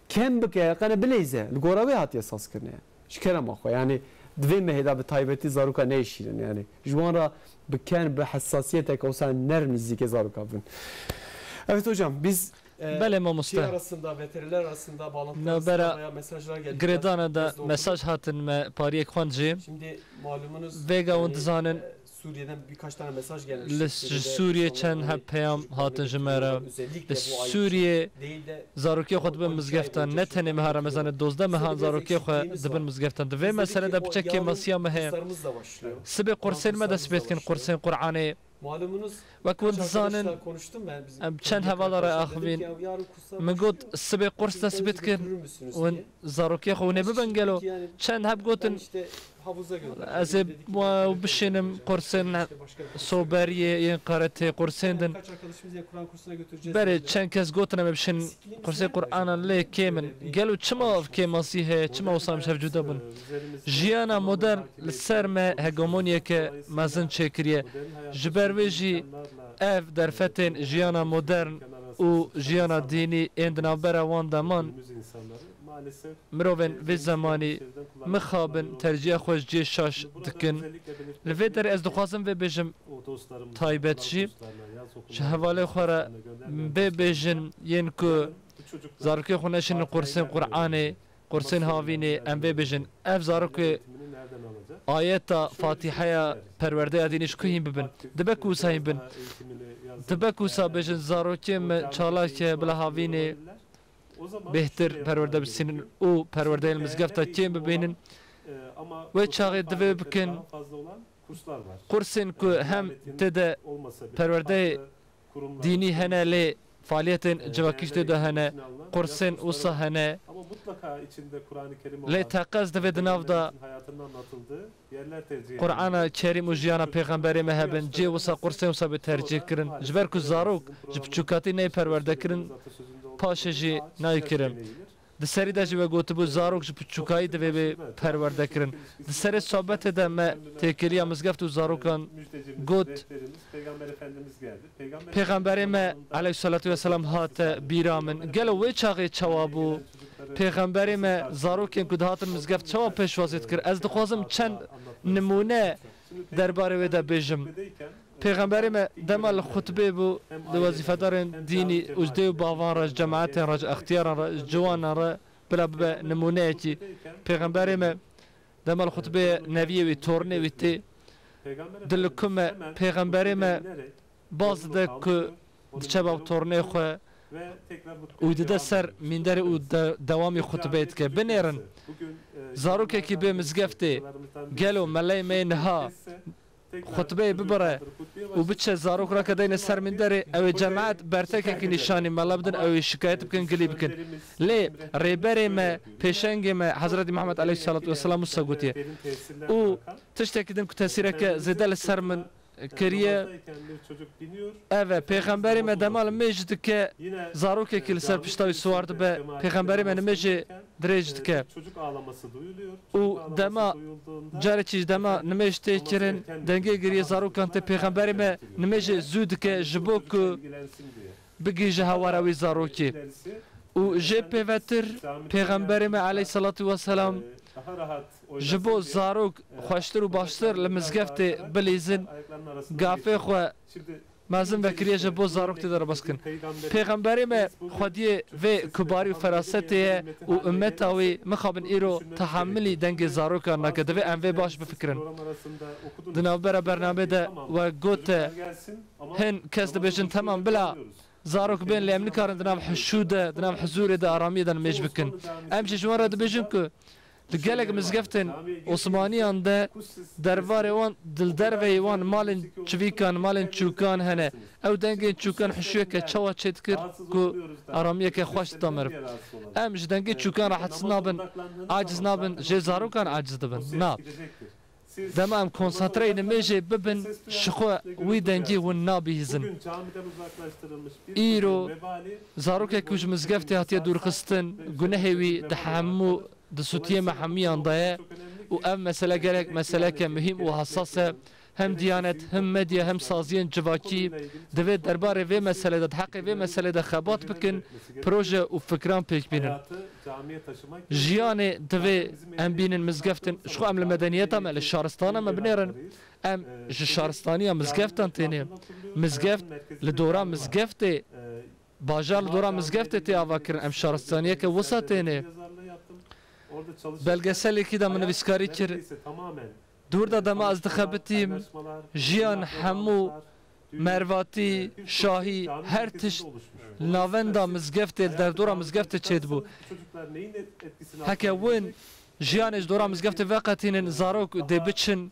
kem bike, qene bileyze, li gora wê hatiye sazkirinê. Ji kerema xwe, yani Di vê mehê de bi taybetî zaroka neyşînin, yani ji wan re bi ken, bi hessasiyetek wisa nerm nîzîkê zaroka bin. Evet hocam, biz, e, Belê mamoste. Şey arasında, V T R'ler arasında bağlantılar arasında bayağı mesajlar geldi. Navbera girêdana de mesaj hatin me pariyek xwend jî. Şimdi malumunuz, vêga hûn dizanin, e, Suriye'den birkaç tane mesaj gelmişti. Li, ji Sûriyê çend heb peyam hatin ji me re. Li Sûriyê zarokê xwe dibin mizgeftan. Ne tenê meha Remezanê, dozdeh mehan zarokê xwe dibin mizgeftan. Di vê mesele de piçek kêmasiya me heye. Sibê qursên me dest pê dikin, qursên Qur'anê. Wek hûn dizanin, em çend hevala re axivîn. Min got, sibê qurs dest pê dikin. Hûn zarokê xwe hûnê bibin gelo? Çend heb gotin, ez ê bişînim qursên soberiyê, yên karatê, qursên din. Berê çend kes gotin em ê bişînin qursê Qur'anan, lê kêm in. Gelo çima ev kêmasî heye? Çima wisa em ji hev cuda bûn? Jiyana modern li ser me hegemoniyeke mezin çêkiriye. Ji ber vê jî ev derfetên jiyana modern û jiyana dînî ên di navbera wan de man, mirovên vê zemanî mixabin tercîha xwe ji cihê şaş dikin. Li vê derê ez dixwazim vê bêjim, taybet jî ji hevalê xwe re bê bêjin, yên ku zarokê xwe neşînin qursên Qur'anê, qursên havînê, em vê bêjin, ev zarokê ayeta Fatîheya perwerdeya dînî ji ku hîn bibin? Dibe ku wisa hîn bin. Dibe ku wisa bêjin, zarokê me çalak e, bila havînê bêhtir perwerde bisînin û perwerdeyên li mizgefta kêm bibînin. Wê çaxê divê bikin qursên ku hem tê de perwerdeyê dînî hene, lê faaliyetên civakî jî tê de hene, qursên wisa hene. Lê teqez divê di nav de Qur'ana Kerîm û jiyana Pêxemberê me hebin, cihê wisa, qursên wisa bê tercîh kirin. Ji ber ku zarok ji piçûkatî neyê perwerde kirin, paşê jî nayê kirin. Di serî de jî we gotibû, zarok ji piçûkayî divê bê perwerde kirin. Di serê sohbetê de me têkiliya mizgeft û zarokan got, Pêxemberê me aleyhissalatu vesselam hate bîra min. Gelo wê çaxê çawa bû? Pêxemberê me zarokên ku dihatin mizgeft çawa pêşwazî dikir? Ez dixwazim çend nimûne derbarê wê de bêjim. Pêxemberê me dema li xutbê bû, li wezîfedarên dînî û ji dê û bavan re, ji cemaetên re, ji extiyaran re, ji ciwanan re, bila bibe nimûneyekî. Pêxemberê me dema li xutbê ye, neviyê wî, tornê wî tê. Dilikum e, pêxemberê me baz dide ku diçe ba tornê xwe û dide ser mînderê û de-, dewamî xutbeyê dike. Binêrin, zarokekî bê mizgeftê, gelo meleyê me yê niha xutbeyê bibire û biçe zarok rake deyne ser mînderê, ew ê cemaet bertekekî nîşanî mela bidin, ew ê şikayet bikin, gilî bikin. Lê rêberê me, pêşengê me Hezretî Muhammed aleyhissalatu vesselam wisa gotiye. Û tiştekî din ku tesîreke zêde li ser min kiriye, ev e, pêxemberê me dema nimêj dike, zarokekî li ser pişta wî siwar dibe, pêxemberê me nimêjê dirêj dike. Û dema carekî ji dema nimêj tê kirin, dengê giriyê zarokan tê, pêxemberê me nimêjê zû dike ji bo ku bigihîje hewara wî zarokê. Û jê pêvetir pêxemberê me aleyhissalatu vesselam ji bo zarok xweştir û baştir li mizgeftê bilîzin, gafê xwe mezin vekiriye ji bo zarok tê de rebas kirin. Pêxemberê me xwediyê vê kubarî û ferasetê ye û ummeta wî mixabin îro tehemilî dengê zarokan nake. Divê em vê baş bifikirin. Di navbera bernamê de we gote, hin kes dibêjin, temam, bila zarok bên, lê em nikarin di nav hişû de, di nav hizûrê de, aramiyê de nimêj bikin. Em jî ji wan re dibêjin ku li gelek mizgeftên Osmaniyan de derbarê wan, di derveyê wan malên çivîkan, malên çûkan hene. Ew dengên çûkan hişûyeke çawa çêdikir ku aramiyeke xweş dida meriv. Em ji dengê çûkan rahatsiz nabin, aciz nabin, jê zarokan aciz dibin. Na. Dema em konsantreyê nimêjê bibin, ji xwe wî dengî hûn nabihîzin. Îro zarokek ku ji mizgeftê hatiye dûrxistin, gunehê wî di hemû, di sûtiyê me hemiyan de ye û ev mesele gelek meseleke muhîm û hesas e. hem diyanet, hem medya, hem saziyên civakî divê derbarê vê meselê de, di heqê vê meselê de xebat bikin, proje û fikran pêk bînin. Jiyanê divê em bînin mizgeftin, ji xwe em li medeniyeta me, li şaristana me binêrin. Em ji şaristaniya mizgeftan têne. Mizgeft li dora mizgeftê, bajar li dora mizgeftê tê avakirin. Em şaristaniyeke wisa têne. Belgeselekî de min nivîskarî kir. Dûr de dema ez dixebitîm, jiyan hemû mervatî, şahî, her tişt li navenda mizgeftê, li derdora mizgeftê çêdibû. Heke win jiyanê ji dora mizgeftê veqetînin, zarok dê biçin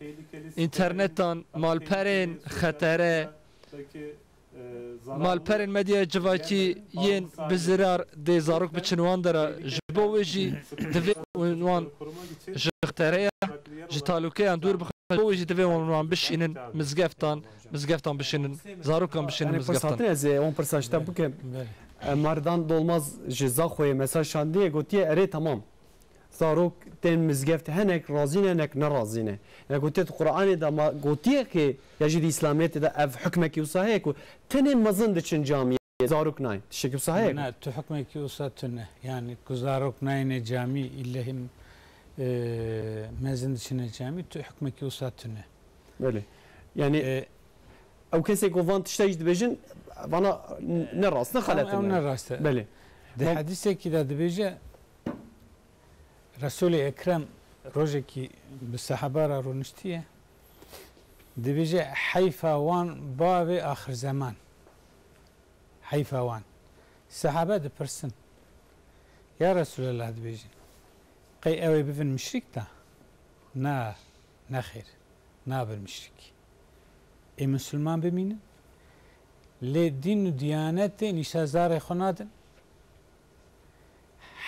înternetan, malperên xetere, malperên medyaya civakî yên bi zirar dê zarok biçin wan dera. Ji bo wê jî divê wan ji xetereya, ji talûkeyan dûr bixin. Ji bo wê jî divê wan, wan bişînin mizgeftan, mizgeftan bişînin, zarokan bişînin Yani mizgeftan. Pirsatin ez ê wan pirsa ji te bikim. Belê. E, Merdan Dolmaz ji Zaxoyê mesaj şandiye, gotiye, erê, temam. Zarok tên mizgeft, hinek razî ne, hinek nerazî ne. Ya gotiye tu Qur'anê de ma gotiye ki ya jî di Îslamiyetê de ev hukmekî wisa heye ku tenê mezin diçin camiyê, zarok nayên. Tiştekî wisa heye? Na, tu hukmekî wisa tune. Yani ku zarok nayêne camî, îlle him, e, mezin diçine camî, tu hukmekî wisa tune. Belê. Yani E, ew kesê ku van tişta jî dibêjin, vana n-, ne rast, ne xelet ew ne. Ne rast e. Belê. Di Mam- hedisekî de dibêje, Resûlê Ekrem rojekî bi sehaba re rûniştiye. Dibêje, heyfa wan bavê axir zeman. Heyfa wan. Sehaba dipirsin, ya Resûlallah, dibêjin, qey ew ê bibin muşrîk da? Na, nexêr, nabin muşrîk. Ê misilman bimînin, lê dîn û diyanetê nîşa zarê xwe nadin.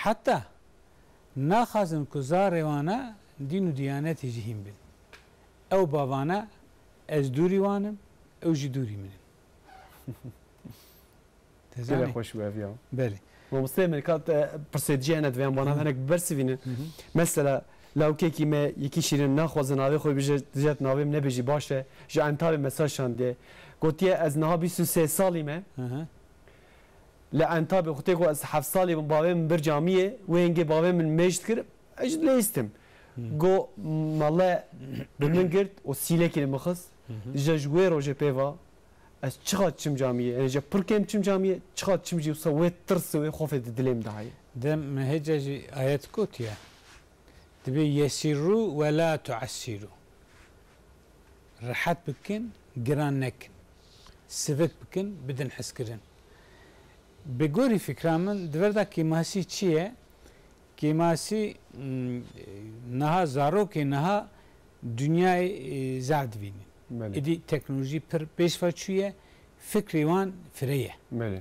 Heta naxwazin ku zarê wana dîn û diyanetê jî hîn bin. Ew bavana ez dûrî wan im, ew jî dûrî min in. Te Gelek zanî? Xweş bû ev ya. Belê. Mamosteyê min ka te pirsê dijî hene divê em bana hinek bibersivînin. Hı hı. Mesela lawkekî me yekî şîrin naxwaze navê xwe bije, dijî navê min nebêjî baş e. Ji Entabê mesaj şandiye. Gotiye ez niha bîst û sê salî me. Hı hı. Li Entabê xwe tê ku ez heft salî bim, bavê min bir camiyê, wê hingê bavê min mêj dikir, ez jî dilêstim. Hmm. Go mele bi min girt û sîlekî li min xist. Hı hı. Ji ji wê rojê pê va ez çiqas çim camiyê, yani ji pir kêm çim camiyê, çiqas çim jî wisa wê tirs û wê xofê di dilê min de heye. Dem me hêca jî ayet gotiye. Dibê yesîrû we la tuessîrû. Rehet bikin, giran nekin. Sivik bikin, bidin hezkirin. Bi gorî fikra min, di vir de kêmasî çi ye? Kêmasî, m, niha zarokê niha dinyayê, e, zaf dibînin. Belê. Êdî teknolojî pir pêşve çûye, fikrê wan fire ye. Belê.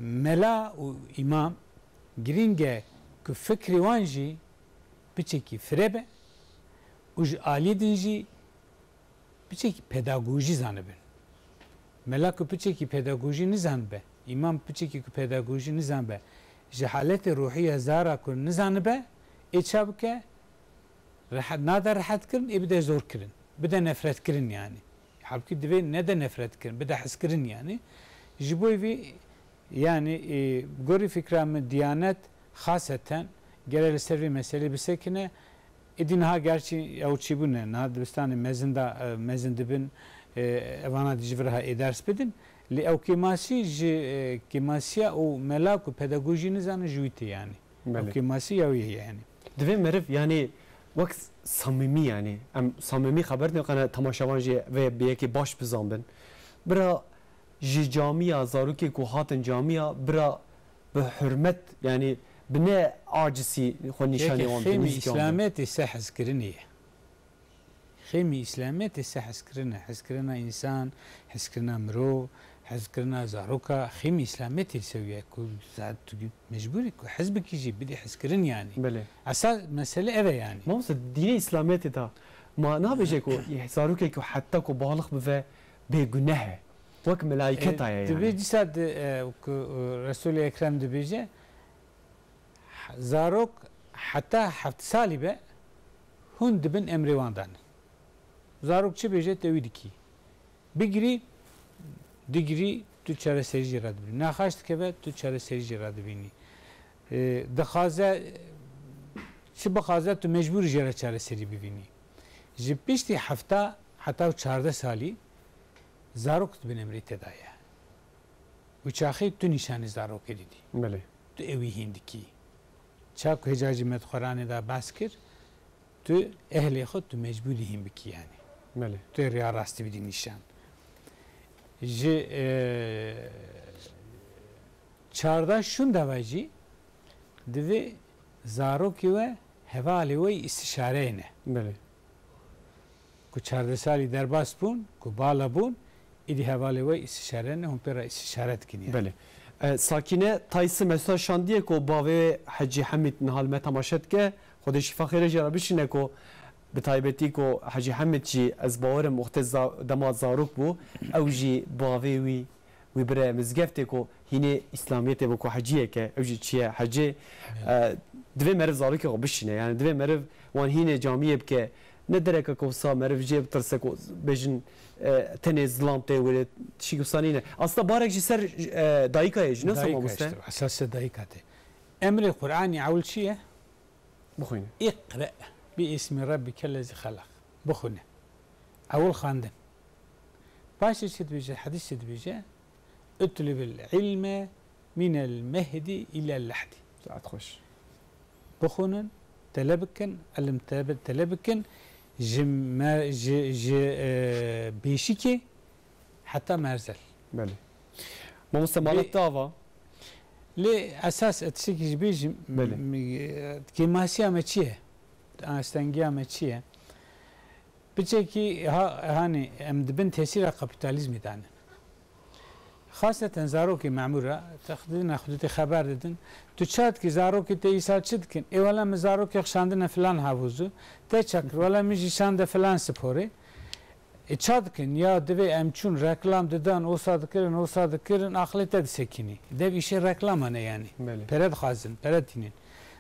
Mela û îmam girîng e ku fikrê wan jî piçekî fire be û ji aliyê din jî piçekî pedagojî zanibin. Mela ku piçekî pedagojî nizanbe, îmam piçekî ku pedagojî nizanbe, ji haletê ruhî ya zara ku nizanibe, ê ça bike? Rehet, nade rehet kirin, ê bide zor kirin. Bide nefret kirin yani. Halbukî divê nede nefret kirin, bide hez kirin yani. Ji bo vî yani, e, gorî fikra min diyanet xaseten gere li ser vê meselê bisekine. Êdî niha gerçî ew çîbûne, niha dibistanê mezin da, e, mezin dibin, e, evana dî ji vir ha ê ders bidin. Lê ew kêmasî ji, e, kêmasiya û mela ku pedagojî nizanin ji wî tê yani. Belê. Ew kêmasî ya wî ye yani. Divê meriv, yani, wek samîmî, yani, em samîmî xeber dînin, qene temaşevan jî vê bi yekê baş bizanbin. Bira ji camiya, zarokê ku hatin camiya, bira bi hurmet, yani, bi ne acisî xwe nîşanî wan bidin, xêmî nîzîkî wan bidin. Îslametê se hezkirinê ye. Xêmî Îslametê se hezkirin e. Hezkirina însan, hezkirina mirov, hezkirina zaroka, xêmî Îslametê li ser wî ye ku za-, tu mecbûr î ku hez bikî jî bidî hezkirin yani. Belê. Esas mesele ev e yani. Mamoste, dînê Îslametê de ma nabêje ku zarokek ku heta ku balix bive bêguneh e. Wek melaîketa ye yani. Dibê dîsa di, e, ku, e, Resûlê Ekrem dibêje, zarok heta heft salî be, hûn dibin emrê wan danin. Zarok çi bêje, te wî dikî. Bigirî, digirî, tu çareserî jê re dibînî. Nexweş dikeve, tu çareserî jê re dibînî. E, dixwaze, çi bixwaze, tu mecbûr î jê re çareserî bibînî. Ji piştî hefta heta çardeh salî zarok di bin emrê te de ye. Û çaxê tu nîşanî zarokê didî. Belê. Tu ewî hîn dikî. Ça ku hêja jî me di xweranê de behs kir, tu ehlê xwe tu mecbûrî hîn bikî yanî. Belê. Tu ê riya rastî bidî nîşan. Ji, e, çardeh şûnde ve jî divê zarokê we hevalê we yî îstişareyê ne. Belê. Ku çardeh salî derbas bûn, ku bala bûn, îdî hevalê we îstişare ne, hûn pê re îstişare dikin yanî. Belê. E, Sakîne Taysi Mesûda şandiye ku bavê Hecî Hemîd niha li me temaşe dike. Xwedê şîfa xêrê jê re bişîne ku bi taybetî ku Hecî Hemîd jî ez bawerim wextê za-, dema zarok bû, ew jî bavê wî, wî bire mizgeftê ku hînê îslamiyetê bû ku heciyek e, ew jî çiye hecê. Evet. E, divê meriv zarokê xwe bişîne. Yani divê meriv wan hînê camiyê bike. Ne dereke ku wisa meriv jê bitirse ku bêjin, e, tenê zilam tê wê, tişî wisa nîne. Aslında barek ji ser, e, dayika ye jî, ne Dayika mamoste? Işte, esas dayika tê. Emrê Qur'anî ewil çi ye? Bixwîne. Îqre bi îsmî rebbîkellezî xelaq. Bixwîne. Ewil xwendin. Paşê çi dibêje? Hedîs çi dibêje? "Utlubil ilme minel mehdi ilel lehdi." Saet xweş. Bixwînin, tele bikin, ilim tebe-, tele bikin, ji me-, ji, ji, e, bêşikê heta merzel. Belê. Mamoste, mala Lê te ava? Lê esas e tiştekî ji bêjim, Belê. m-, e, kêmasiya me çi ye? Astengiya me çi ye? Piçekî ha-, hanî em di bin tesîra kapîtalîzmê de ne. Xaseten zarokê memûra, te xwedî ne xwedî te xeber didin. Tu ça dikî, zarokê te îsal çi dikin? Ê wele min zarokê xwe şandine filan havûzû. Te çi kir? Wele min jî şande filan sporê. E, ça dikin? Ya divê em çûn reklam didan, osa dikirin, osa dikirin, aqilê te disekinî. Dev îşê reklaman e yanî. Belê. Pere dixwazin, pere tînin.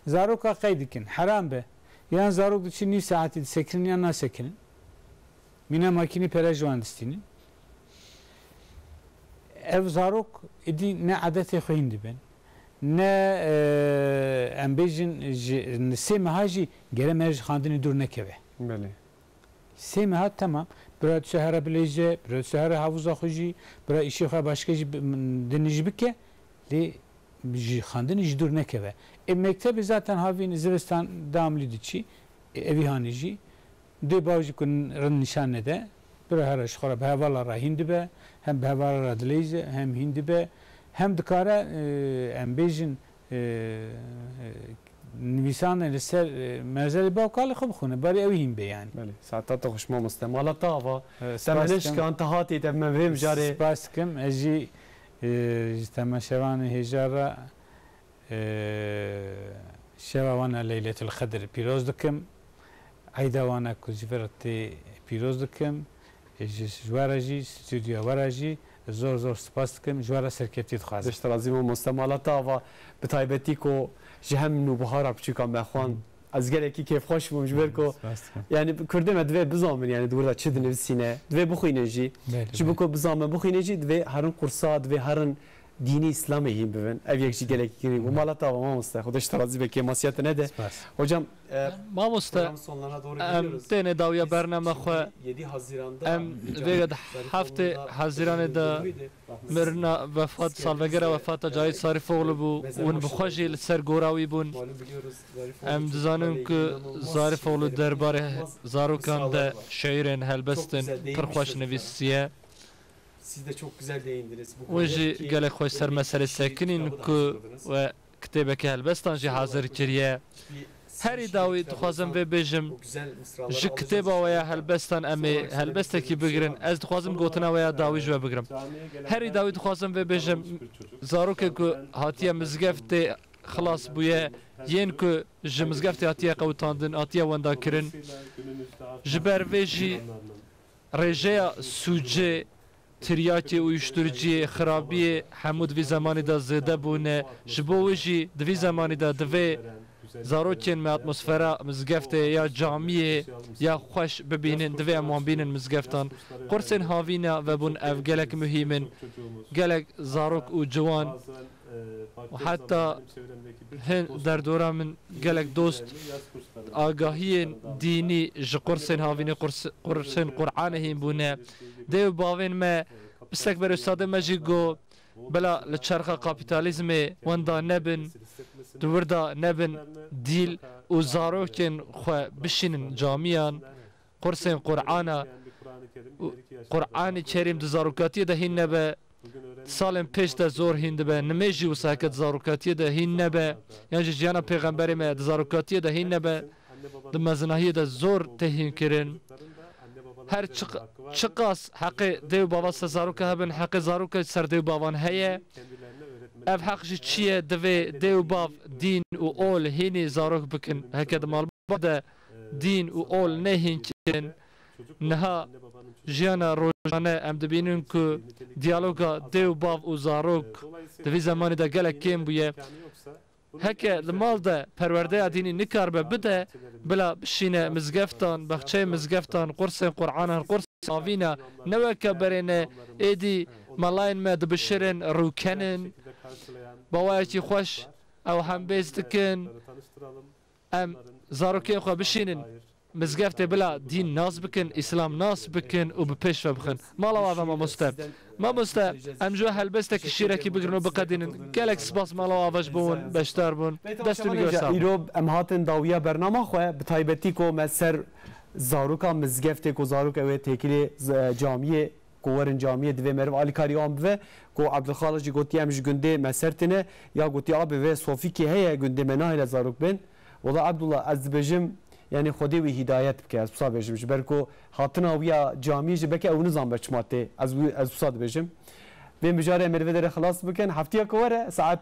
Zaroka qey dikin, heram be. Yan zarok diçin nîv saetî disekirin yan nasekirin. Mîna makînî pere ji wan distînin. Ev zarok êdî ne edetê xwe hîn dibin, ne, e, em bêjin ji, sê meha jî gere meriv ji xandinê dûr nekeve. Belê. Sê meha temam. Bira diçe here bilêje, bira diçe here havûza xwe jî, bira îşê xwe başke jî bi-, din jî bike. Lê ji xandinê jî dûr nekeve. Ê, mektebê zaten havîn zivistan damlî diçî. Ê, evî hanî jî. Dê bav jî ku rind nîşan nede. Bira here ji xwe re bi hevala re hîn dibe. Hem bi hevala re dileyze, hem hîn dibe. Hem dikare, e, em bêjin, e, e, nivîsane li ser, e, merzelê bav kalê xwe bixwîne, barê ew hîn be yanî. Belê, saeta te xweş mamoste. Mala te ava, Ee, te spas meniş dikim. Kan te hatî, te me vê mijarê. Spas dikim. Ez jî, e, ji temaşevanê hêja re, e, şeva wana Leyletul Qedr pîroz dikim. Eyda wana ku ji vir tê pîroz dikim. Ji, ji we re jî, stûdyoya we re jî zor zor spas dikim. Ji we re serkevtî dixwazim. Beşte razî mamoste, mala te ava, bi taybetî ku ji hem nûbihara piçûka me xwend. Hı. Ez gelekî kêfxweş bûm ji ber ku, Spas dikim. Yani kurdê me divê bizanin, yani di wir de çi dinivîsîne, divê bixwînin jî. Belê, Ji bo belê. Ku bizanin bixwînin jî divê herin kursa, divê herin dînî Îslamê hîn bibin. Ev yek jî gelekî girîng bû. Hı. Mala te ava mamoste, Xwedê ji te razî be, kêmasiya te nede. Spas. Hocam, e, Mamoste, program sonlarına doğru em geliyoruz. Têne dawiya Siz bername xwe. Şimdi yedi Haziran'da Em Cahit vêga di Zarifoğlu'nda heftê Haziranê de ölümünün dönümüydü. Mirina wefat, salvegera wefata Cahit Zarifoğlu bû û hûn bi xwe jî li ser gora wî bûn. Em dizanin ku Zarifoğlu derbarê zarokan de şeîrên helbestin pir xweş nivîsiye. Wê jî gelek xweş ser meselê sekinîn ku we kitêbeke helbestan jî hazir kiriye. Herî dawî dixwazim vê bêjim, ji kitêba we ya helbestan em ê helbestekî bigirin. Ez dixwazim gotina we ya dawî ji we bigirim. Herî dawî dixwazim vê bêjim, zarokê ku hatiye mizgeftê xilas bûye, yên ku ji mizgeftê hatiye qewitandin, hatiye wendakirin. Ji ber vê jî rêjeya sûcê, tiryakê, uyuşturuciyê, xirabiyê hemû di vî zemanî de zêde bûne. Ji bo wê jî di vî zemanî de divê zarokên me atmosfera mizgeftê ya camiyê ya xweş bibînin, divê em wan bînin mizgeftan. Qursên havîna vebûn ev gelek muhîm in. Gelek zarok û ciwan û heta hin derdora min gelek dost agahiyên dînî ji qursên havînê, qurs-, qursên Qur'anê hîn bûne. Dê û bavên me, pistek berê ustadê me jî got, bila li çerxa kapîtalîzmê wenda nebin, di wir de nebin, dîl û zarokên xwe bişînin camiyan, qursên Qur'ana û Qur'anê Kerîm di zarokatiyê de hîn nebe, di salên pêş de zor hîn dibe, nimêj jî wisa heke di zarokatiyê de hîn nebe, yan jî jiyana pêxemberê me di zarokatiyê de hîn nebe, di mezinahiyê de zor tê hîn kirin. Her çi, çiqas heqê dê û bava ser zaroka hebin, heqê zaroka ser dê û bavan heye. Ev heq jî çi ye? Divê dê û bav dîn û ol hînî zarok bikin. Heke di malbata de dîn û ol nehîn kirin, niha jiyana rojane em dibînin ku diyaloga dê û bav û zarok di vî zemanî de gelek kêm bûye. Heke li mal de perwerdeya dînî nikaribe bide, bila bişîne mizgeftan, baxçeyê mizgeftan, qursên Qur'anan, qursên havîna, ne weke berê ne, êdî melayên me dibişirin, rûkenin, bi awayekî xweş ew hembêz dikin. Em zarokên xwe bişînin mizgeftê, bila dîn nas bikin, îslam nas bikin û bi pêş ve bixin. Mala we ava mamoste. Mamoste, em ji we helbestekî şîrekî bigirin û biqedînin. Gelek spas mala we ava ji bo hûn beşdar bûn. Dest û nî we sax. Îro em hatin dawiya bernama xwe, bi taybetî ku me ser zaroka mizgeftê ku zarok ew ê têkilê z-, camiyê ku werin camiyê divê meriv alîkarî wan bive, ku Abdulxaliq jî gotiye em ji gundê me ser tine, ya gotiye abi vê sofîkê heye gundê me nahêle zarok bên. Wela Abdullah ez dibêjim, yanî Xwedê wî hîdayet bike, ez wisa bêjim, ji ber ku hatina wî ya camiyê jî belkî ew nizanbe çima tê, ez wî, ez wisa dibêjim. Vê mijarê em ê li vê derê xilas bikin, heftiya ku were saet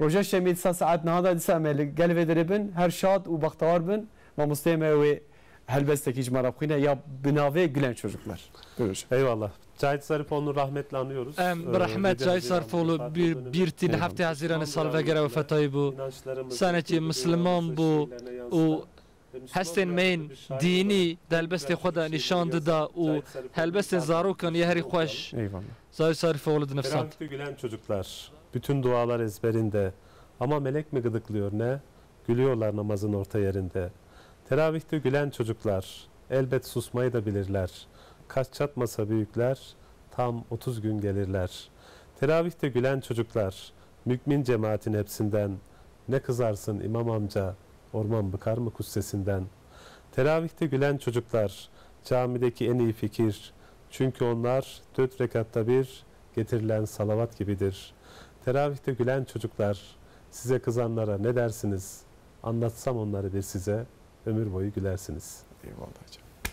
roja şemê dîsa saet nehada dîsa em ê li gel vê derê bin, her şad û bextewar bin, mamosteyê me wê helbestekî ji me re bixwîne ya bi navê Gülen Çocuklar. Buyurun hocam. Eyvallah. Cahit Zarifoğlu'nu rahmetle anıyoruz. Em bi rehmet Cahit Zarifoğlu bîr tîn, heftê Hezîranê salvegera wefatayî bû. Senekî misliman bû û hestên me yên dînî di helbestê xwe de nîşan dida û helbestên zarokan yê herî xweş Eyvallah. Cahit Zarifoğlu dinivîsand. Teravihte gülen çocuklar, bütün dualar ezberinde. Ama melek mi gıdıklıyor ne? Gülüyorlar namazın orta yerinde. Teravihte gülen çocuklar, elbet susmayı da bilirler. Kaç çatmasa büyükler, tam otuz gün gelirler. Teravihte gülen çocuklar, mümin cemaatin hepsinden. Ne kızarsın imam amca, orman bıkar mı kussesinden? Teravihte gülen çocuklar, camideki en iyi fikir. Çünkü onlar dört rekatta bir getirilen salavat gibidir. Teravihte gülen çocuklar, size kızanlara ne dersiniz? Anlatsam onları bir size, ömür boyu gülersiniz. Eyvallah hocam.